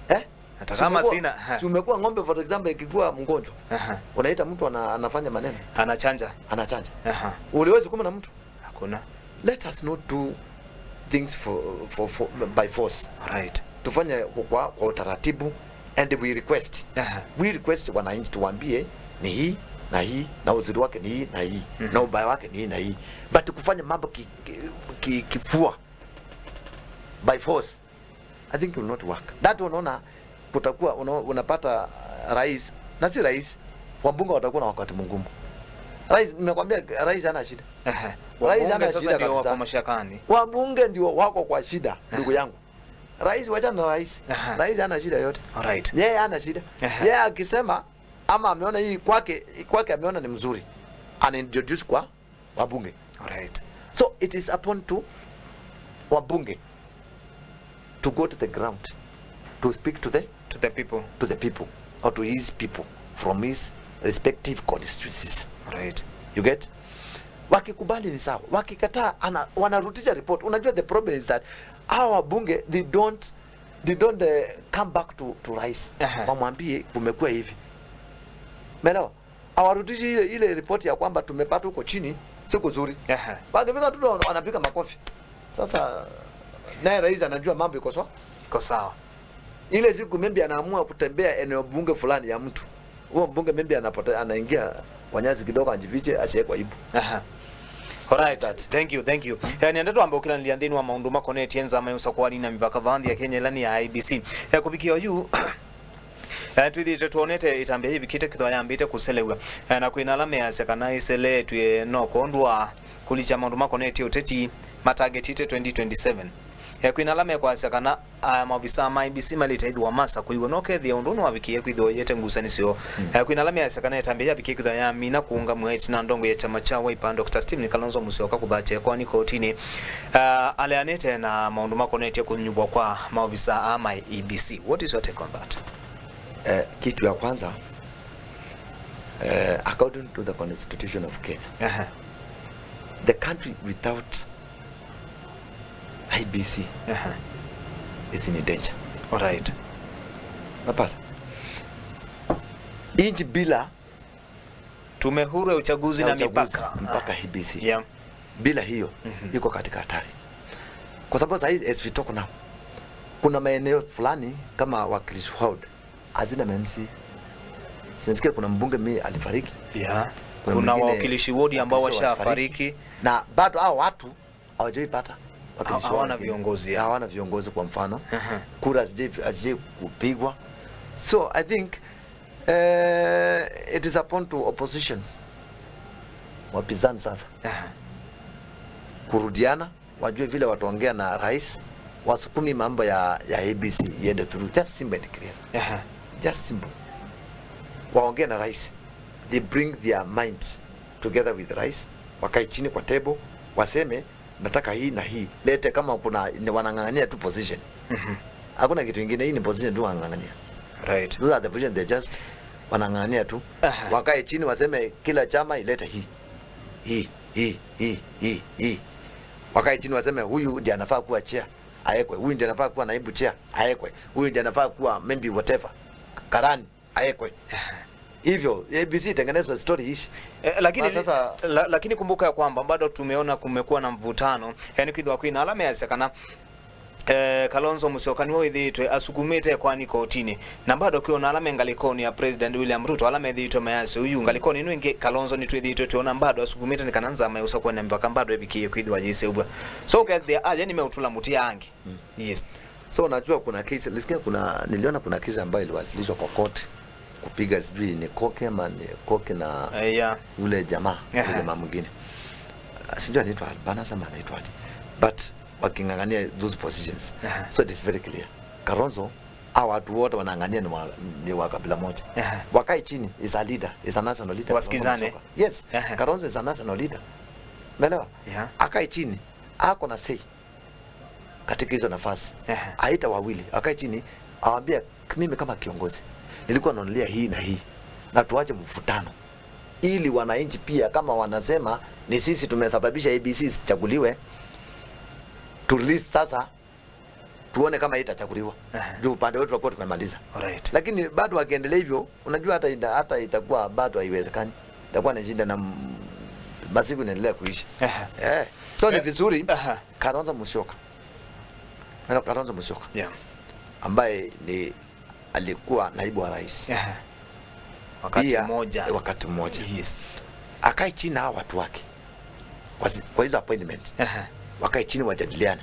Eh? Hata Si kama sina. Si umekuwa ng'ombe, for example, ikikuwa mgonjwa, unaita mtu anafanya maneno, Anachanja. Anachanja. Uliwezi kuma na mtu? Hakuna. Let us not do things for by force. Tufanye kwa utaratibu, and we request. We request wananchi, tuwaambie ni hii na hii, na uzuri wake ni hii na hii, na ubaya wake ni hii na hii. But kufanya mambo kifua by force, I think it will not work. That unaona kutakuwa unapata rais na si rais, wabunge watakuwa na wakati mgumu. Rais, nimekwambia rais hana shida. Rais Wabunge hana sasa shida ndio wako kabisa. mashakani. Wabunge ndio wako kwa shida, ndugu yangu. Rais, wachana na rais. Rais hana shida yote. Yeye hana shida. Yeye akisema ama ameona hii kwake ameona ni mzuri, ana introduce kwa wabunge. So it is upon to wabunge to go to the ground to speak to the To the people. To the people or to his people from his respective constituencies. You get? Wakikubali ni sawa, wakikataa wanarudisha report. Unajua the problem is that hawa wabunge they don't come back to rais wamwambie kumekuwa hivi. Umeelewa? Hawarudishi ile report ya kwamba tumepata huko chini siku nzuri. Wakifika tu wanapiga makofi. Sasa naye rais anajua mambo iko sawa. Iko sawa. Ile siku maybe anaamua kutembea eneo bunge fulani ya mtu, huo mbunge maybe anapotea, anaingia kwa nyasi kidogo ajifiche asiwekwe aibu. Alright. That. Thank you, thank you. Yani ndeto ambayo kila niliandini wa maundu makonetie nzama yusakwani na mipaka vandi ya Kenya lani ya IEBC. Ya kupikia yu twithite tuonete itambia hivi kite kithwa yambite kuselewa na kwina alama yasya kana iseletwe no kondwa kulicha maundu makonetie uteti matagetite 2027. Kwina alama kwasya kana maofisa ma IEBC malitaithwa masa kuiwa no kethia undu no wavikie kwithwa yete ngusanisio. Kwina alama yasya kana itambia yavikie kwithwa yamina kuunga mweti na ndongo ya chama cha Wiper Dr. Stephen Kalonzo Musyoka kuthache kwani kotini aleanite na maundu makonetie kunyubwa kwa maofisa ama IEBC. What is your take on that? Kitu ya kwanza, according to the Constitution of Kenya, the country without IEBC is in danger. Napata inchi bila tume huru ya uchaguzi na uchaguzi, mipaka mpaka IEBC. Bila hiyo iko katika hatari, kwa sababu sasa hizi as we talk now, kuna maeneo fulani kama Wakilishi Ward hazina MCA. Sinasikia kuna mbunge mimi alifariki. Kuna Kuna mwingine wawakilishi wodi ambao wakilishi washafariki. Na bado hao watu hawajaipata wakilishi wao Hawana wengine. viongozi, ya. Hawana viongozi kwa mfano. Kura hazijai kupigwa. So I think it is upon to oppositions, wapinzani sasa kurudiana, wajue vile wataongea na rais, wasukumi mambo ya IEBC iende through. Just simple and clear. Just simple. Waongee na rais, they bring their minds together with rais, wakae chini kwa table, waseme nataka hii na hii, lete kama kuna ni wanang'ang'ania tu position. Hakuna kitu kingine, hii ni position tu wanang'ang'ania. Those are the position they just wanang'ang'ania tu. Wakae chini waseme kila chama ilete hii hii hii hii hii hii. Wakae chini waseme huyu ndiye anafaa kuwa chair aekwe, huyu ndiye anafaa kuwa naibu chair aekwe, huyu ndiye anafaa kuwa maybe whatever karani aekwe. Hivyo IEBC itengenezwe, story ishi. Lakini Sasa lakini kumbuka ya kwamba bado tumeona kumekuwa na mvutano, yani kwithwa kwina alama yasya kana Kalonzo Musyoka niwe withitwe asukumite kwani kotini na bado kiona alama ngalikoni ya President William Ruto alama ithitwe mayasi uyu ngalikoni nwingi Kalonzo ni twithitwe tuona bado asukumite ni kana nzama usakuwa na mpaka bado ebikie kwithwa jise ubwa so kethia aje nimeutula muti yangi. Yes. So unajua kuna kesi, nilisikia kuna niliona kuna kesi ambayo iliwasilishwa kwa court kupiga sijui ni Koke ama ni Koke na yule jamaa, yule jamaa mwingine. Sijui anaitwa Albanas ama anaitwa aje. But waking'ang'ania those positions. So it is very clear. Kalonzo, hao watu wote wanang'ang'ania ni wa kabila moja. Wakae chini, is a leader, is a national leader. Wasikizane. Yes. Kalonzo is a national leader. Umeelewa? Akae chini, ako na say katika hizo nafasi. Aita wawili, akae chini, awaambie mimi kama kiongozi nilikuwa naonelea hii na hii, na tuache mvutano ili wananchi pia kama wanasema ni sisi tumesababisha IEBC isichaguliwe, to release sasa tuone kama itachaguliwa. Juu upande wetu tutakuwa tumemaliza. Lakini bado wakiendelea hivyo, unajua hata itakuwa bado haiwezekani. Itakuwa ni shida na Masiku inaendelea kuisha. So ni vizuri Kalonzo Musyoka. Kalonzo Musyoka. Yeah. Ambaye ni alikuwa naibu wa rais. Wakati mmoja. Wakati mmoja. Yes. Akae chini na watu wake. Kwa hizo appointment. Wakae chini wajadiliane.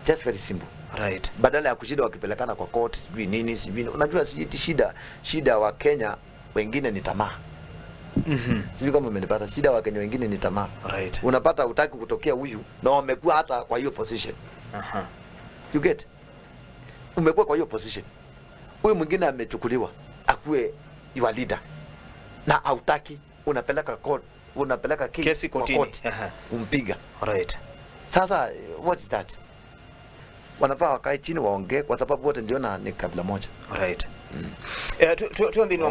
Just very simple. Right. Badala ya kushinda wakipelekana kwa court sijui nini sijui. Unajua sijui shida wa Kenya wengine ni tamaa. Sijui kama umenipata. Shida wa Kenya wengine ni tamaa. Right. Unapata hutaki kutokea huyu na wamekuwa hata kwa hiyo position. You get? Umekuwa kwa hiyo position. Huyu mwingine amechukuliwa akuwe your leader. Na hautaki, unapeleka court, unapeleka kesi kotini. Court, umpiga. Right. Sasa what is that? Wanafaa wakae chini waongee kwa sababu wote ndio na ni kabila moja. Right. Tuanthini wa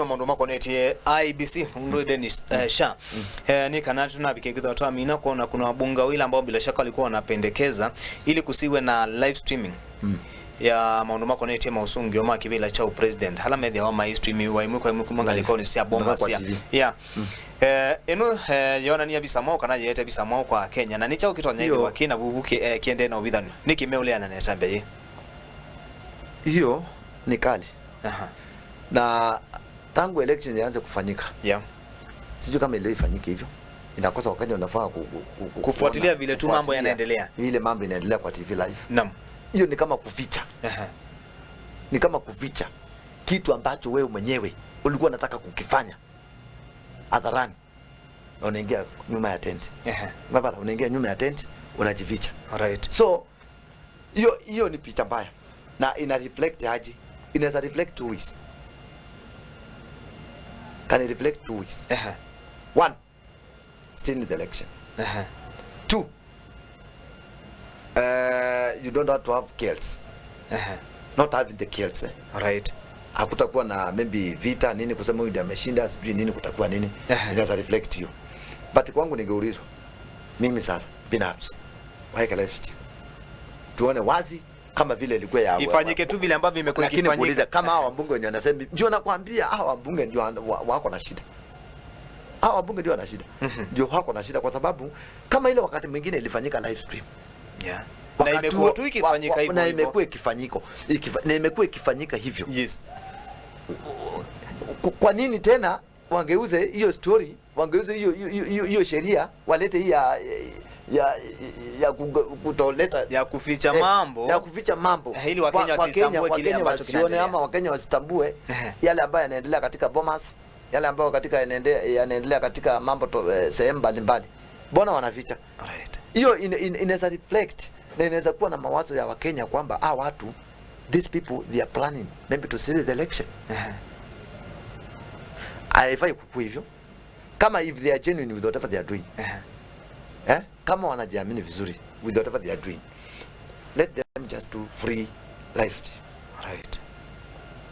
maundu makonetie IBC undu Dennis Sha ni kana tunabike twamina kuona kuna wabunge wawili ambao bila shaka walikuwa wanapendekeza ili kusiwe na live streaming ya maundu makonetie mausungio ma kibila cha president hala methi wa mai streaming wa imwe kwa imwe kumanga likoni sia bomba sia yeah. Eno yonania bisa kana yete bisa kwa Kenya na nicha ukitonya hiyo kwa kina bubuke kiende na ubithani nikimeulea na netambia ye hiyo ni kali. Na tangu election ianze kufanyika. Yeah. Sijui kama ile ifanyike hivyo. Inakosa wakati wanafaa kufuatilia vile tu mambo yanaendelea. Ile mambo inaendelea kwa TV live. Naam. Hiyo ni kama kuficha. Ni kama kuficha kitu ambacho wewe mwenyewe ulikuwa unataka kukifanya hadharani. Na unaingia nyuma ya tent. Baba, unaingia nyuma ya tent, unajificha. Right. So hiyo ni picha mbaya. Na ina reflect haji. Inaweza reflect 2 weeks. Can it reflect 2 weeks? 1, still in the election. 2, you don't have to have kills. Not having the kills. Eh? Right. Hakutakuwa na maybe vita nini kusema huyu ndiye ameshinda sijui nini kutakuwa nini. Inaweza reflect you. But kwangu ningeulizwa mimi sasa binafsi waeka live stream. Tuone wazi kama vile ilikuwa ya ifanyike tu vile ambavyo imekuwa ikifanyika. Lakini kuuliza kama hawa wabunge wenyewe wanasema, ndio nakwambia hawa wabunge ndio wako na shida. Hawa wabunge ndio wana shida. Ndio wako na shida kwa sababu kama ile wakati mwingine ilifanyika live stream. Yeah. Na imekuwa tu ikifanyika hivyo. Na imekuwa ikifanyika. Na imekuwa ikifanyika hivyo. Yes. Kwa nini tena wangeuze hiyo story, wangeuze hiyo sheria, walete hii ya kutoleta ya kuficha mambo, ya kuficha mambo ili Wakenya wasitambue kile ambacho kinaendelea, ama Wakenya wasitambue yale ambayo yanaendelea katika Bomas, yale ambayo katika yanaendelea katika mambo sehemu mbalimbali. Mbona wanaficha? Right. Hiyo inaweza reflect na inaweza kuwa na mawazo ya Wakenya kwamba watu, these people they are planning maybe to steal the election. Haifai kukua hivyo. Kama if they are genuine with whatever they are doing. Kama wanajiamini vizuri with whatever they are doing, let them just do free life. Right.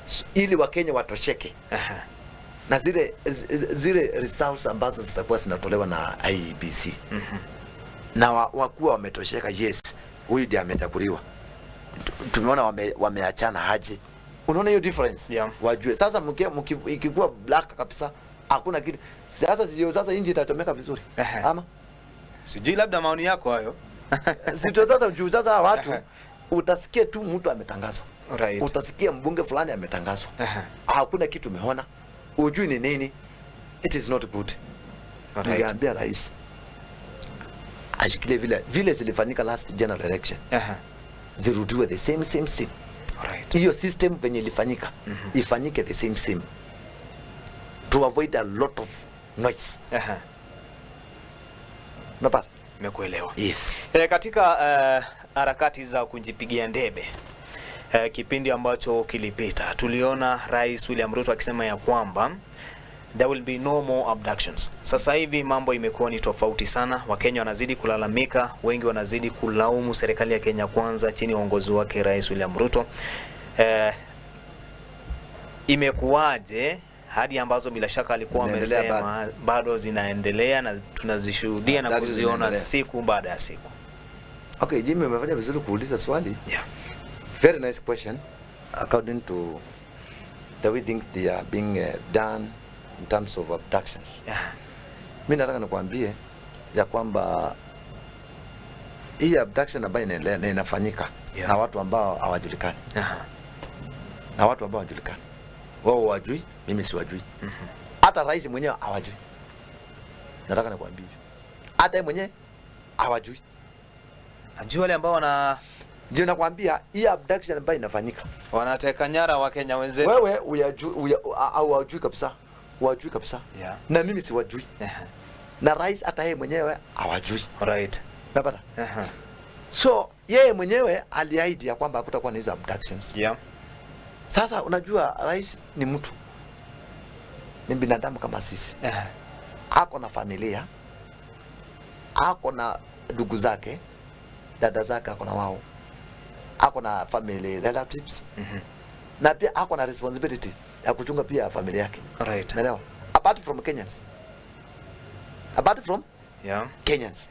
So, ili Wakenya watosheke. Na zile results ambazo zitakuwa zinatolewa na IEBC. Na wakuwa wametosheka, yes, huyu ndiye amechaguliwa. Tumeona wameachana haje. Unaona hiyo difference? Yeah. Wajue. Sasa ikikuwa black kabisa, hakuna kitu. Sasa sio sasa inji itatomeka vizuri. Ama sijui labda maoni yako hayo. Sio sasa juu sasa watu utasikia tu mtu ametangazwa. Right. Utasikia mbunge fulani ametangazwa. Hakuna kitu umeona. Ujui ni nini? It is not good. Right. Ningeambia rais ashikilie vile zilifanyika last general election. Zirudiwe the same. Right. Hiyo system venye ilifanyika, ifanyike the same to avoid a lot of noise. Unapata? Nimekuelewa. Yes. Katika harakati za kujipigia ndebe, kipindi ambacho kilipita tuliona Rais William Ruto akisema ya kwamba there will be no more abductions. Sasa hivi mambo imekuwa ni tofauti sana. Wakenya wanazidi kulalamika, wengi wanazidi kulaumu serikali ya Kenya Kwanza chini ya uongozi wake Rais William Ruto. Imekuwaje hadi ambazo bila shaka alikuwa amesema bado zinaendelea na tunazishuhudia na kuziona siku baada ya siku? Okay, Jimmy, umefanya vizuri kuuliza swali. Yeah. Very nice question. According to the way things they are being done, in terms of abductions. Yeah. Mi nataka nikwambie ya kwamba hii abduction ambayo inaendelea na inafanyika Yeah. na watu ambao hawajulikani, Aha. na watu ambao hawajulikani, wao wajui, mimi siwajui, hata rais mwenyewe hawajui. Nataka nikwambie hivyo, hata yeye mwenyewe hawajui. Ajua wale ambao wana Ndio nakwambia hii abduction ambayo inafanyika, wanateka nyara wa Kenya wenzetu. wewe hawajui kabisa, wajui kabisa, Yeah. na mimi siwajui, Aha. na rais hata yeye mwenyewe hawajui. Right. Unapata? Aha. So yeye mwenyewe aliahidi ya kwamba hakutakuwa na hizo abductions. Yeah. Sasa unajua rais ni mtu, ni binadamu kama sisi, Aha. ako na familia, ako na ndugu zake, dada zake, ako na wao, ako na family relatives, na pia ako na responsibility ya kuchunga pia familia yake. Right. Unaelewa? Apart from Kenyans, apart from Yeah. Kenyans.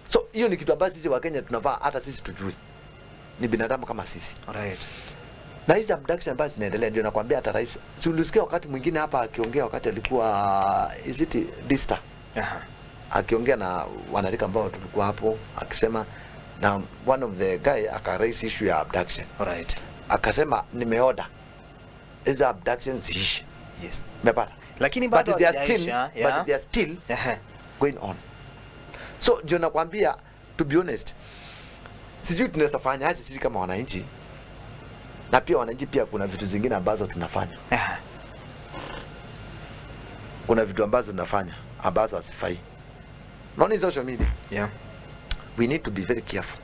So hiyo ni kitu ambacho sisi wa Kenya tunafaa hata sisi tujue, ni binadamu kama sisi. Right. Na hizi abduction ambazo zinaendelea, ndio nakwambia hata rais, si ulisikia wakati mwingine hapa akiongea, wakati alikuwa, is it Dista, Aha. akiongea na wanarika ambao tulikuwa hapo, akisema na one of the guy aka raise issue ya abduction, Right. akasema nimeorder hizi abductions ziishe. Yes. Umepata? Lakini But bado they are still, hazijaisha, yeah. but they are still Aha. going on. So ndio nakwambia, to be honest, sijui tunaweza fanya aje sisi kama wananchi, na pia wananchi pia kuna vitu zingine ambazo tunafanya, Aha. kuna vitu ambazo tunafanya ambazo hazifai. Naona hii social media, Yeah. we need to be very careful.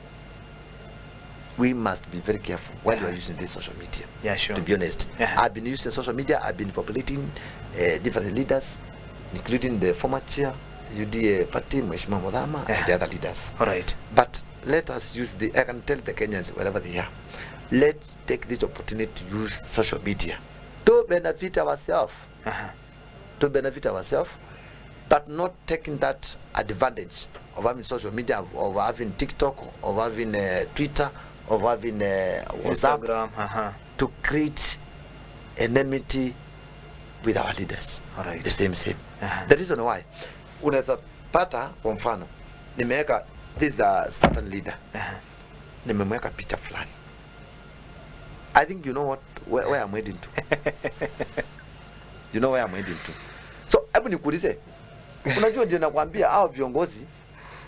We must be very careful while we are using this social media. Yeah, sure. To be honest, Yeah. I've been using social media. I've been populating different leaders, including the former chair UDA party, Mheshimiwa Muthama, and the other leaders. Right. But let us use the, I can tell the Kenyans wherever they are, let's take this opportunity to use social media to benefit ourselves, Aha. to benefit ourselves, but not taking that advantage of having social media, of having TikTok, of having Twitter, of having WhatsApp, Instagram. Aha. to create enmity with our leaders. Alright. The same same. Aha. The reason why unaweza pata kwa mfano nimeweka this is a certain leader, Aha. nimemweka picha fulani. I think you know what where I'm heading to. You know where I'm heading to. So hebu nikuulize, unajua ndio nakwambia hao viongozi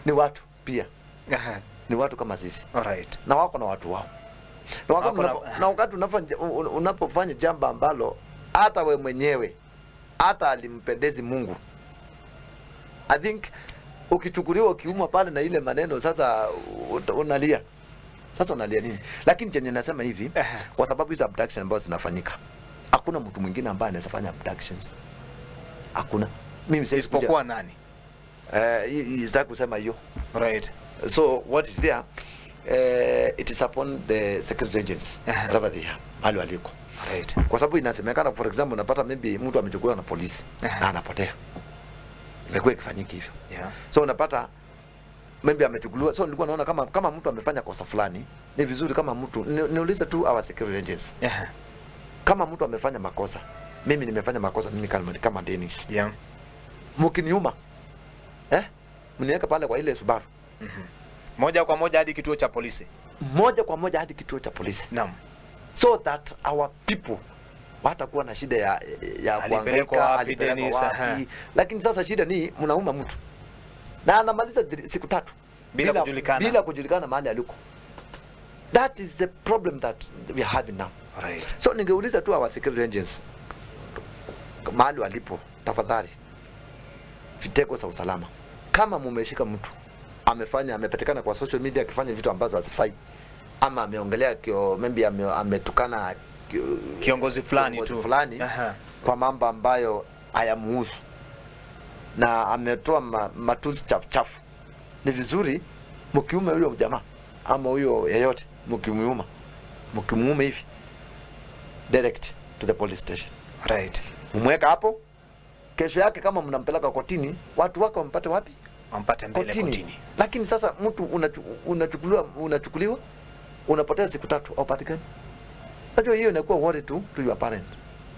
ni watu pia, Aha. ni watu kama sisi Alright. na wako na watu wao na wakati, Wako na- na wakati unapofanya jambo ambalo hata we mwenyewe hata alimpendezi Mungu, I think ukichukuliwa ukiumwa pale na ile maneno sasa unalia sasa, unalia nini? Lakini chenye nasema hivi, kwa sababu hizo abduction ambazo zinafanyika, hakuna mtu mwingine ambaye anaweza fanya abductions, hakuna. Mimi siwezi kuja- Isipokuwa nani? Sitaki kusema hiyo. Right. So what is there, it is upon the security agents wherever they are, mahali waliko, Right. kwa sababu inasemekana, for example, unapata maybe mtu amechukuliwa na polisi na anapotea. Imekuwa ikifanyika hivyo. Yeah. So unapata maybe amechukuliwa. So nilikuwa naona kama mtu amefanya kosa fulani, ni vizuri kama mtu niulize tu our security agents, Yeah. kama mtu amefanya makosa, mimi nimefanya makosa, mimi kama Dennis, Yeah. mkiniuma mniweka pale kwa ile Subaru Moja kwa moja hadi kituo cha polisi. moja kwa moja hadi kituo cha polisi, Naam. so that our people watakuwa na shida ya Alipelekwa kuhangaika, wapi, alipelekwa Dennis, wapi. aha. Lakini sasa shida ni mnauma mtu na anamaliza siku 3 Bila kujulikana. bila kujulikana mahali aliko. That is the problem that we are having now. Right. So ningeuliza tu our security agents mahali walipo, tafadhali, vitengo za usalama, kama mumeshika mtu amefanya, amepatikana kwa social media akifanya vitu ambazo hazifai, ama ameongelea maybe ametukana Kiongozi fulani kiongozi tu. fulani Aha. kwa mambo ambayo hayamuhusu na ametoa matusi chafu chafu, ni vizuri mkiume huyo jamaa ama huyo yeyote, mkimuuma hivi direct to the police station, Right. mumweka hapo. Kesho yake kama mnampeleka kotini, watu wake wampate wapi? Wampate mbele Kotini. kotini. Lakini sasa mtu unachukuliwa unapotea siku 3, haupatikani. Unajua hiyo inakuwa worry to your parent.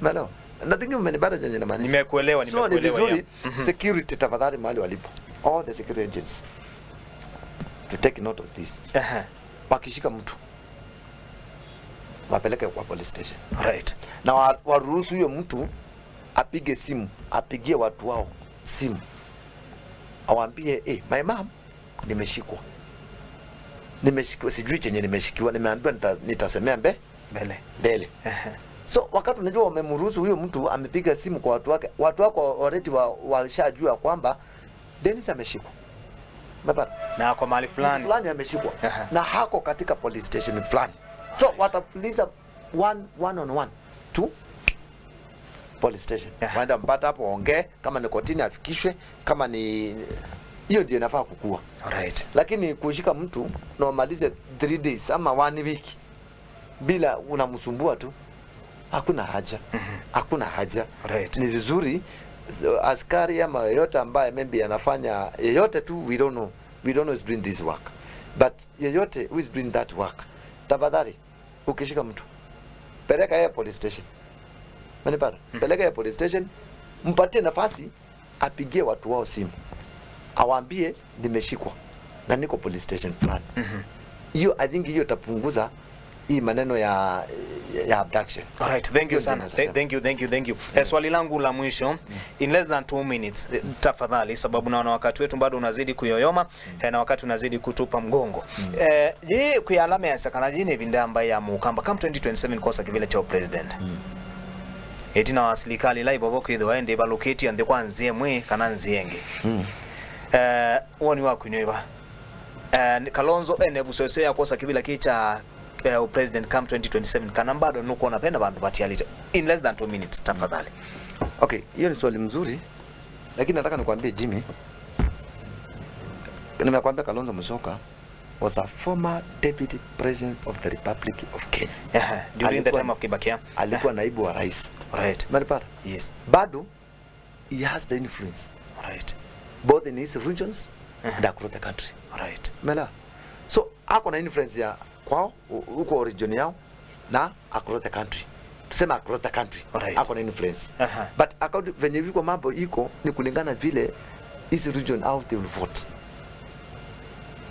Umeelewa? Na think umenipata chenye namaanisha. Nimekuelewa, So ni nimekuelewa, vizuri yeah. security tafadhali mahali walipo. All the security agents to take note of this. Wakishika mtu wapeleke kwa police station. Na waruhusu huyo mtu apige simu, apigie watu wao simu, awaambie hey, my mom, nimeshikwa, nimeshikiwa, sijui chenye nimeshikiwa, nimeambiwa nitasemea Mbele. mbele. So wakati unajua wamemruhusu huyo mtu amepiga simu kwa watu wake, watu wako already washajua kwamba Dennis ameshikwa, umepata? Na kwa mahali fulani. Fulani ameshikwa na hako katika police station fulani, so watapuliza one on one to police station, waenda mpata hapo waongee, kama ni kotini afikishwe, kama ni hiyo ndio inafaa kukua. Lakini kushika mtu na umalize 3 days ama 1 week bila unamsumbua tu, hakuna haja. Hakuna haja. Ni vizuri askari ama yeyote ambaye maybe anafanya yeyote tu, we don't know, we don't know is doing this work, but yeyote who is doing that work, tafadhali ukishika mtu peleka yeye police station. Umenipata? Peleka yeye police station, mpatie nafasi apigie watu wao simu, awaambie nimeshikwa na niko police station fulani. Hiyo I think hiyo itapunguza hii maneno ya abduction. All right, thank you Hiyo sana. ndio naweza sema. Thank you, thank you, thank you. Swali langu la mwisho in less than 2 minutes, tafadhali, sababu naona wakati wetu bado unazidi kuyoyoma na wakati unazidi kutupa mgongo. Je, kuyalama ya sakana jine vindamba ya mukamba kama 2027 kosa kivile cha president. Etina wa serikali live oboko itho waende baloketi ande kwa nzie mwe kana nzienge. Woni wakwineba. Kalonzo ene busose ya kosa kivila kicha president come 2027 kana bado nuko napenda bandu batialite in less than 2 minutes tafadhali. Okay, hiyo ni swali mzuri, lakini nataka nikwambie Jimmy, nimekwambia Kalonzo Musyoka was a former deputy president of the Republic of Kenya. Yeah, during the time of Kibaki. Yeah. Alikuwa naibu wa rais. Umenipata? Yes. Bado he has the influence. Both in his regions and across the country. Umeelewa? So ako na influence ya kwao huko region yao na across the country. Tuseme across the country. Ako na influence. But according venye viko mambo iko ni kulingana vile hizi region how they will vote.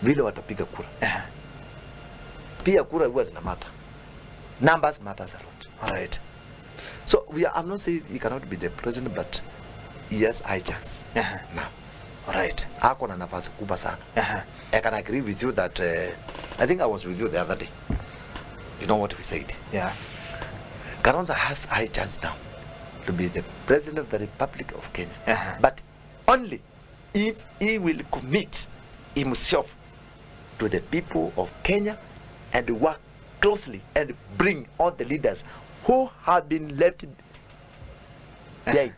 Vile watapiga kura. Pia kura huwa zina matter. Numbers matters a lot. So we are, I'm not saying he cannot be the president, but he has high chance. Now. Ako na nafasi kubwa sana. I can agree with you that I think I was with you the other day. You know what we said? Kalonzo has high chance now to be the president of the Republic of Kenya. But only if he will commit himself to the people of Kenya and work closely and bring all the leaders who have been left behind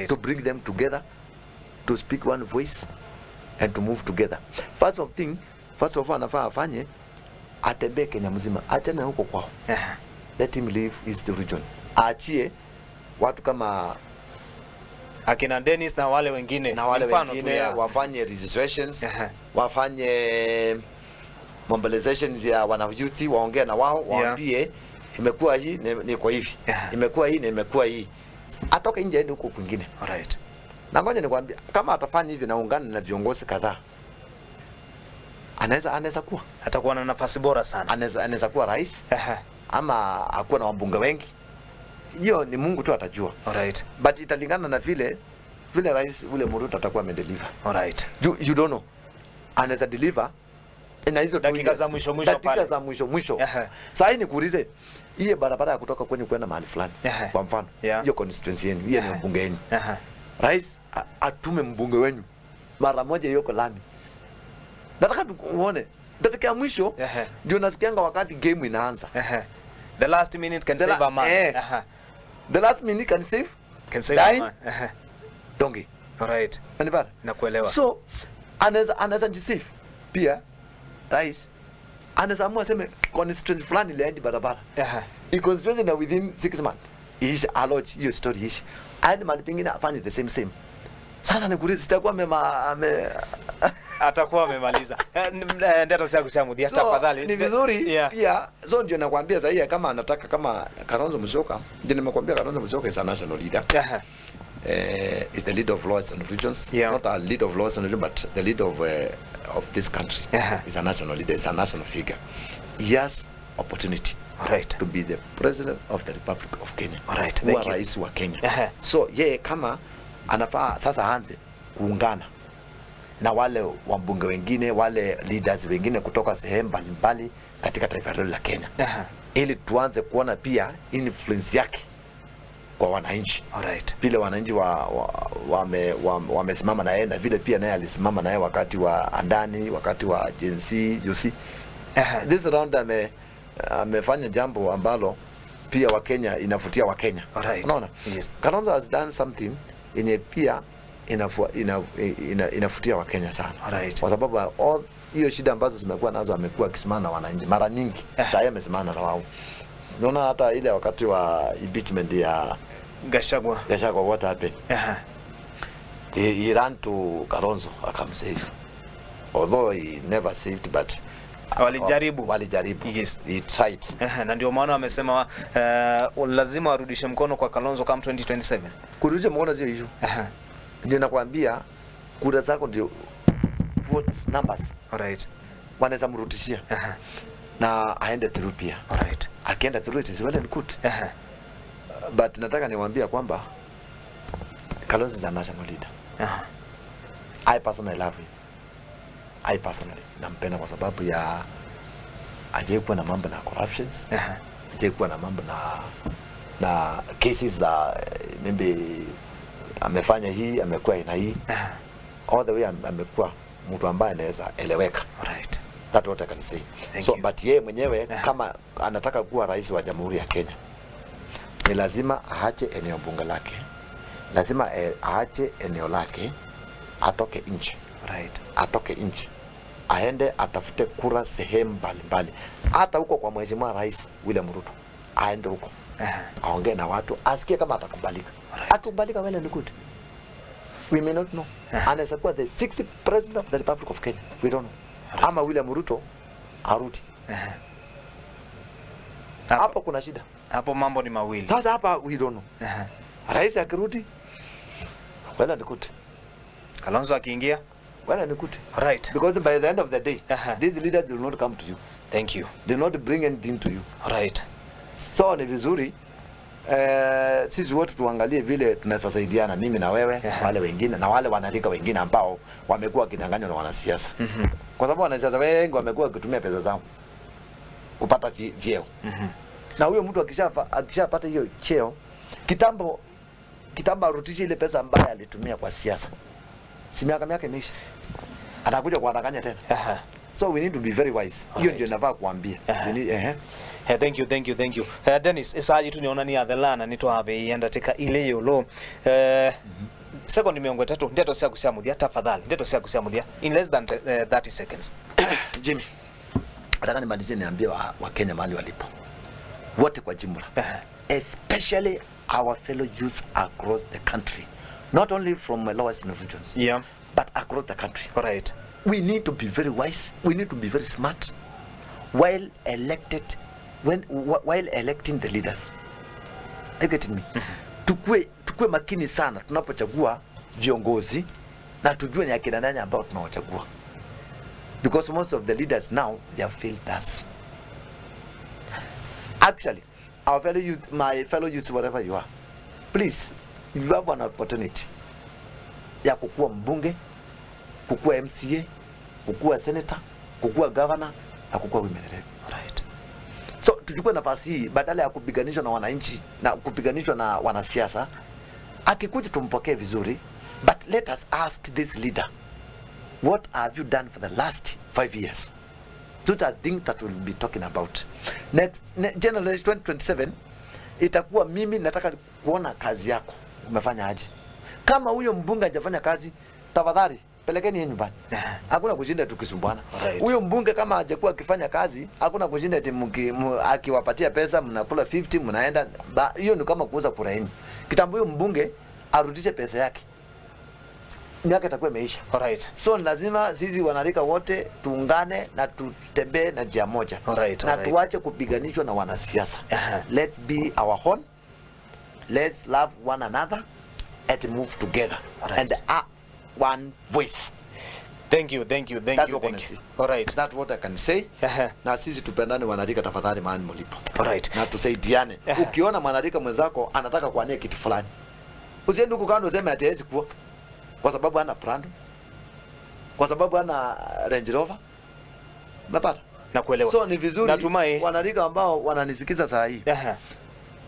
to bring them together, to speak one voice and to move together. First of all, anafaa afanye atembee Kenya mzima, achane huko kwao. Let him leave his region. Aachie watu kama akina Dennis na wale wengine, na wale mfano tu wengine ya wafanye registrations, wafanye mobilizations ya wana youth, waongee na wao, waambie imekuwa hii ni kwa hivi. Imekuwa hii na imekuwa hii. Atoke nje aende huko kwingine. Na ngoja nikwambie, kama atafanya hivyo na ungane na viongozi kadhaa, anaweza kuwa atakuwa na nafasi bora sana. Anaweza kuwa rais. Ama akuwa na wabunge wengi. Hiyo ni Mungu tu atajua. But italingana na vile rais ule Ruto atakuwa amedeliver. You don't know. Anaweza deliver na hizo two Dakika years. za mwisho mwisho Dakika pale. za mwisho mwisho. Sasa hii nikuulize, hii barabara ya kutoka kwenye kwenda mahali fulani, kwa mfano, hiyo constituency yenu, hiyo ni mbunge wenu. Rais atume mbunge wenu mara moja yuko lami. Nataka tuone dakika ya mwisho ndio nasikianga wakati game inaanza. The last minute can The save a man. The last minute can save Can save a Dying. man. Donkey. Unanipata? Nakuelewa. So anaweza jisave pia. Rais anaweza amua aseme constituency fulani ile barabara. I constituency na within 6 months iishe, alodge hiyo story iishe. Aende mahali pengine afanye the same. Sasa nikuulize, sitakuwa ame Atakuwa amemaliza. Ndeto cia cia muthia, So, tafadhali. ni vizuri pia. So ndio nakwambia sahii kama anataka, kama Kalonzo Musyoka, ndio nimekwambia Kalonzo Musyoka is a national leader, is the leader of laws and regions, not a leader of laws and regions, but the leader of this country. Is a national leader, is a national figure. He has opportunity to be the president of the Republic of Kenya, kuwa Thank you. rais wa Kenya. So yeye kama anafaa sasa aanze kuungana na wale wabunge wengine, wale leaders wengine kutoka sehemu mbalimbali katika taifa letu la Kenya, ili tuanze kuona pia influence yake kwa wananchi, vile wananchi wamesimama na yeye na vile pia naye alisimama naye wakati wa Andani, wakati wa Gen Z, you see. This round amefanya jambo ambalo pia Wakenya inavutia Wakenya. Unaona? Yes. Kalonzo has done something yenye pia inavutia Wakenya sana. Kwa sababu all hiyo shida ambazo zimekuwa nazo amekuwa akisimama na wananchi mara nyingi. Sasa amesimama na wao. Unaona hata ile wakati wa impeachment ya Gachagua. Gachagua, what happened? He ran to Kalonzo akamsave. Although he never saved, but Walijaribu. Walijaribu. Yes. He tried. Aha, na ndio maana wamesema lazima warudishe mkono kwa Kalonzo kama 2027. Kurudisha mkono sio issue. Ndio nakwambia kura zako ndio vote numbers. Wanaweza mrudishia. Na aende through pia. Akienda through, it is well and good. But nataka niwaambie kwamba Kalonzo is a national leader. I personally love him. I personally nampenda kwa sababu ya hajawahi kuwa na mambo na corruptions. Hajawahi kuwa na mambo na cases za maybe amefanya hii, amekuwa ina hii. All the way amekuwa mtu ambaye anaweza eleweka. That's what I can say. Thank So, you. but yeye mwenyewe kama anataka kuwa rais wa Jamhuri ya Kenya ni lazima aache eneo bunge lake, lazima aache eneo lake, atoke nje, atoke nje aende atafute kura sehemu mbalimbali, hata huko kwa Mheshimiwa Rais William Ruto, aende huko aongee na watu, asikie kama atakubalika. Akikubalika, well and good. We may not know. Anaweza kuwa the sixth president of the Republic of Kenya. We don't know. Ama William Ruto arudi. Hapo kuna shida. Hapo mambo ni mawili. Sasa hapa we don't know. Rais akirudi, well and good. Kalonzo akiingia, well and good. Because by the end of the day, these leaders will not come to you. Thank you. They will not bring anything to you. So ni vizuri sisi wote tuangalie vile tunaweza saidiana, mimi na wewe, wale wengine na wale wanarika wengine ambao wamekuwa wakidanganywa na wanasiasa. Kwa sababu wanasiasa wengi wamekuwa wakitumia pesa zao kupata vyeo. Na huyo mtu akishapata hiyo cheo, kitambo kitambo arudishe ile pesa ambayo alitumia kwa siasa. Si miaka imeisha. Atakuja kuwadanganya tena. So we need to be very wise. Hiyo ndio nafaa kuambia. We need. Thank you, thank you, thank you. Dennis, isaji tu niona ni athelana ni twabe ndatika ile yolo. Second 30 ndeto cia kucia muthia, tafadhali, ndeto cia kucia muthia in less than 30 seconds. Jimmy, nataka nimalizie niambie wa Kenya mahali walipo wote kwa jumla, especially our fellow youths across the country, not only from the lowest regions, but across the country. We need to be very wise. We need to be very smart while elected, when while electing the leaders. Are you getting me? Tukue makini sana tunapochagua viongozi na tujue ni akina nani ambao tunawachagua, because most of the leaders now, they have failed us. Actually, our fellow youth, my fellow youths, wherever you are, please, if you have an opportunity ya kukuwa mbunge, kukuwa MCA, kukuwa senator, kukuwa governor na kukuwa women rep. So tuchukue nafasi hii badala ya kupiganishwa na wananchi na kupiganishwa na wanasiasa. Akikuja tumpokee vizuri, but let us ask this leader, what have you done for the last 5 years? Those are things that we'll be talking about. Next general 2027 itakuwa mimi nataka kuona kazi yako umefanya aje. Kama huyo mbunge hajafanya kazi, tafadhali pelekeni yeye nyumbani. Hakuna kushinda tukisumbuana. Huyo mbunge kama hajakuwa akifanya kazi, hakuna kushinda eti akiwapatia pesa mnakula 50 mnaenda. Hiyo ni kama kuuza kura yenu. Kitambo huyo mbunge arudishe pesa yake. Miaka itakuwa imeisha. So lazima sisi wanarika wote tuungane na tutembee na njia moja na tuache kupiganishwa na wanasiasa. Let's be our own. Let's love one another and move together and have one voice. Thank you, thank you, thank That's you, what I thank can you. say. That's what I can say. Na sisi tupendane wanarika, tafadhali, mahali mlipo. Na tusaidiane. Ukiona mwanarika mwenzako anataka kuania kitu fulani, usiende huku kando useme ati hawezi kuwa kwa sababu hana Prado, kwa sababu hana Range Rover. Umepata? Nakuelewa. So ni vizuri Natumai. Wanarika ambao wananisikiza saa hii,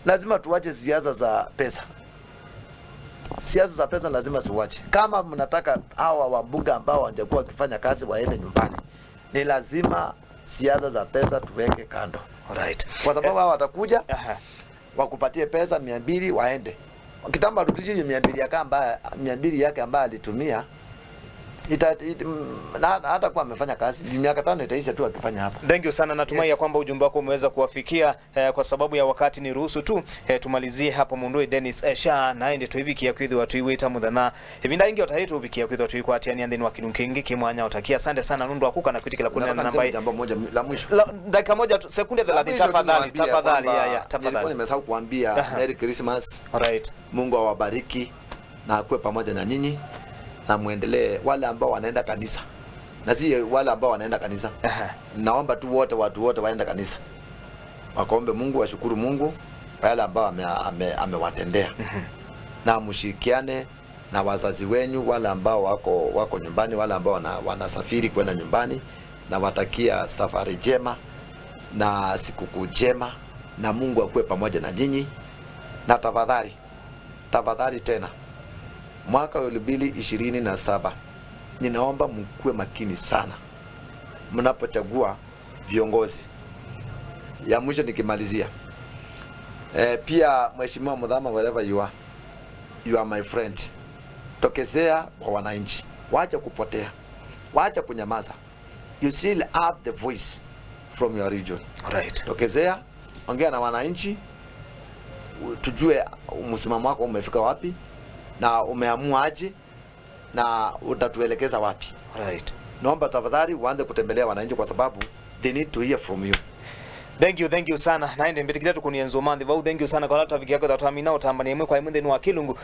lazima tuache siasa za pesa. Siasa za pesa lazima tuache. Kama mnataka hawa wabunge ambao hawajakuwa wakifanya kazi waende nyumbani, ni lazima siasa za pesa tuweke kando, kwa sababu hawa watakuja wakupatie pesa 200 waende. Kitambo arudishe hiyo 200 yake ambaye 200 yake ambaye alitumia na hata kuwa amefanya kazi miaka 5 itaisha tu akifanya hapa. Thank you sana, natumai ya kwamba ujumbe wako umeweza kuwafikia. Kwa sababu ya wakati ni ruhusu tu tumalizie hapo mundui Dennis Sha naye ndi tuivikia kwithiwa tuiwita muthenya ivinda ingi otahi tuvikia kwithiwa tuikwatiania nthini wa kilungu kingi kimwanya utakia. Asante sana nundu akuka na kwitikila kunena Nataka namba niseme jambo moja la mwisho. Dakika moja tu, sekunde 30, La mwisho tu tafadhali, niwaambie tafadhali, kwamba ya, nilikuwa tafadhali. nimesahau kuambia Merry Christmas. Mungu awabariki na akuwe pamoja na nyinyi na muendelee, wale ambao wanaenda kanisa na si wale ambao wanaenda kanisa. Naomba tu wote, watu wote waende kanisa wakaombe Mungu, washukuru Mungu kwa yale ambao amewatendea na mshirikiane na wazazi wenyu, wale ambao wako nyumbani, wale ambao wanasafiri kwenda nyumbani, na watakia safari njema na sikukuu njema, na Mungu akuwe pamoja na nyinyi. Na tafadhali, tafadhali tena, mwaka wa 2027 ninaomba mkuwe makini sana mnapochagua viongozi. Ya mwisho nikimalizia, pia Mheshimiwa Muthama, wherever you are, you are my friend. Tokezea kwa wananchi, wacha kupotea, wacha kunyamaza. You still have the voice from your region. Tokezea, ongea na wananchi, tujue msimamo wako umefika wapi na umeamua aje na utatuelekeza wapi. Naomba tafadhali uanze kutembelea wananchi kwa sababu they need to hear from you. Thank you, thank you sana. Naende mbitikira tukunienzo manthi vau. Thank you sana kwa lata viki yako thatwamina utambani imwe kwa imwe nthini wa kilungu.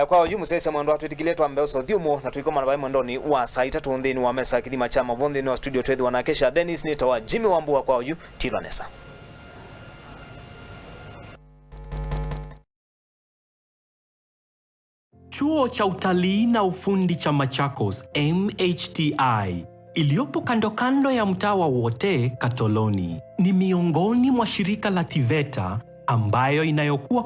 Kwa yu musese mwendo atwitikilie twambe uso thiumo na tuikoma na vai mwendoni wa saa itatu nthini wa mesa kithima cha mavo nthini wa studio twethi wanakesha Dennis nitawa Jimmy Wambua kwa yu Tivanesa. Chuo cha Utalii na Ufundi cha Machakos MHTI iliyopo kando kando ya mtaa wa Wote Katoloni ni miongoni mwa shirika la TVETA ambayo inayokuwa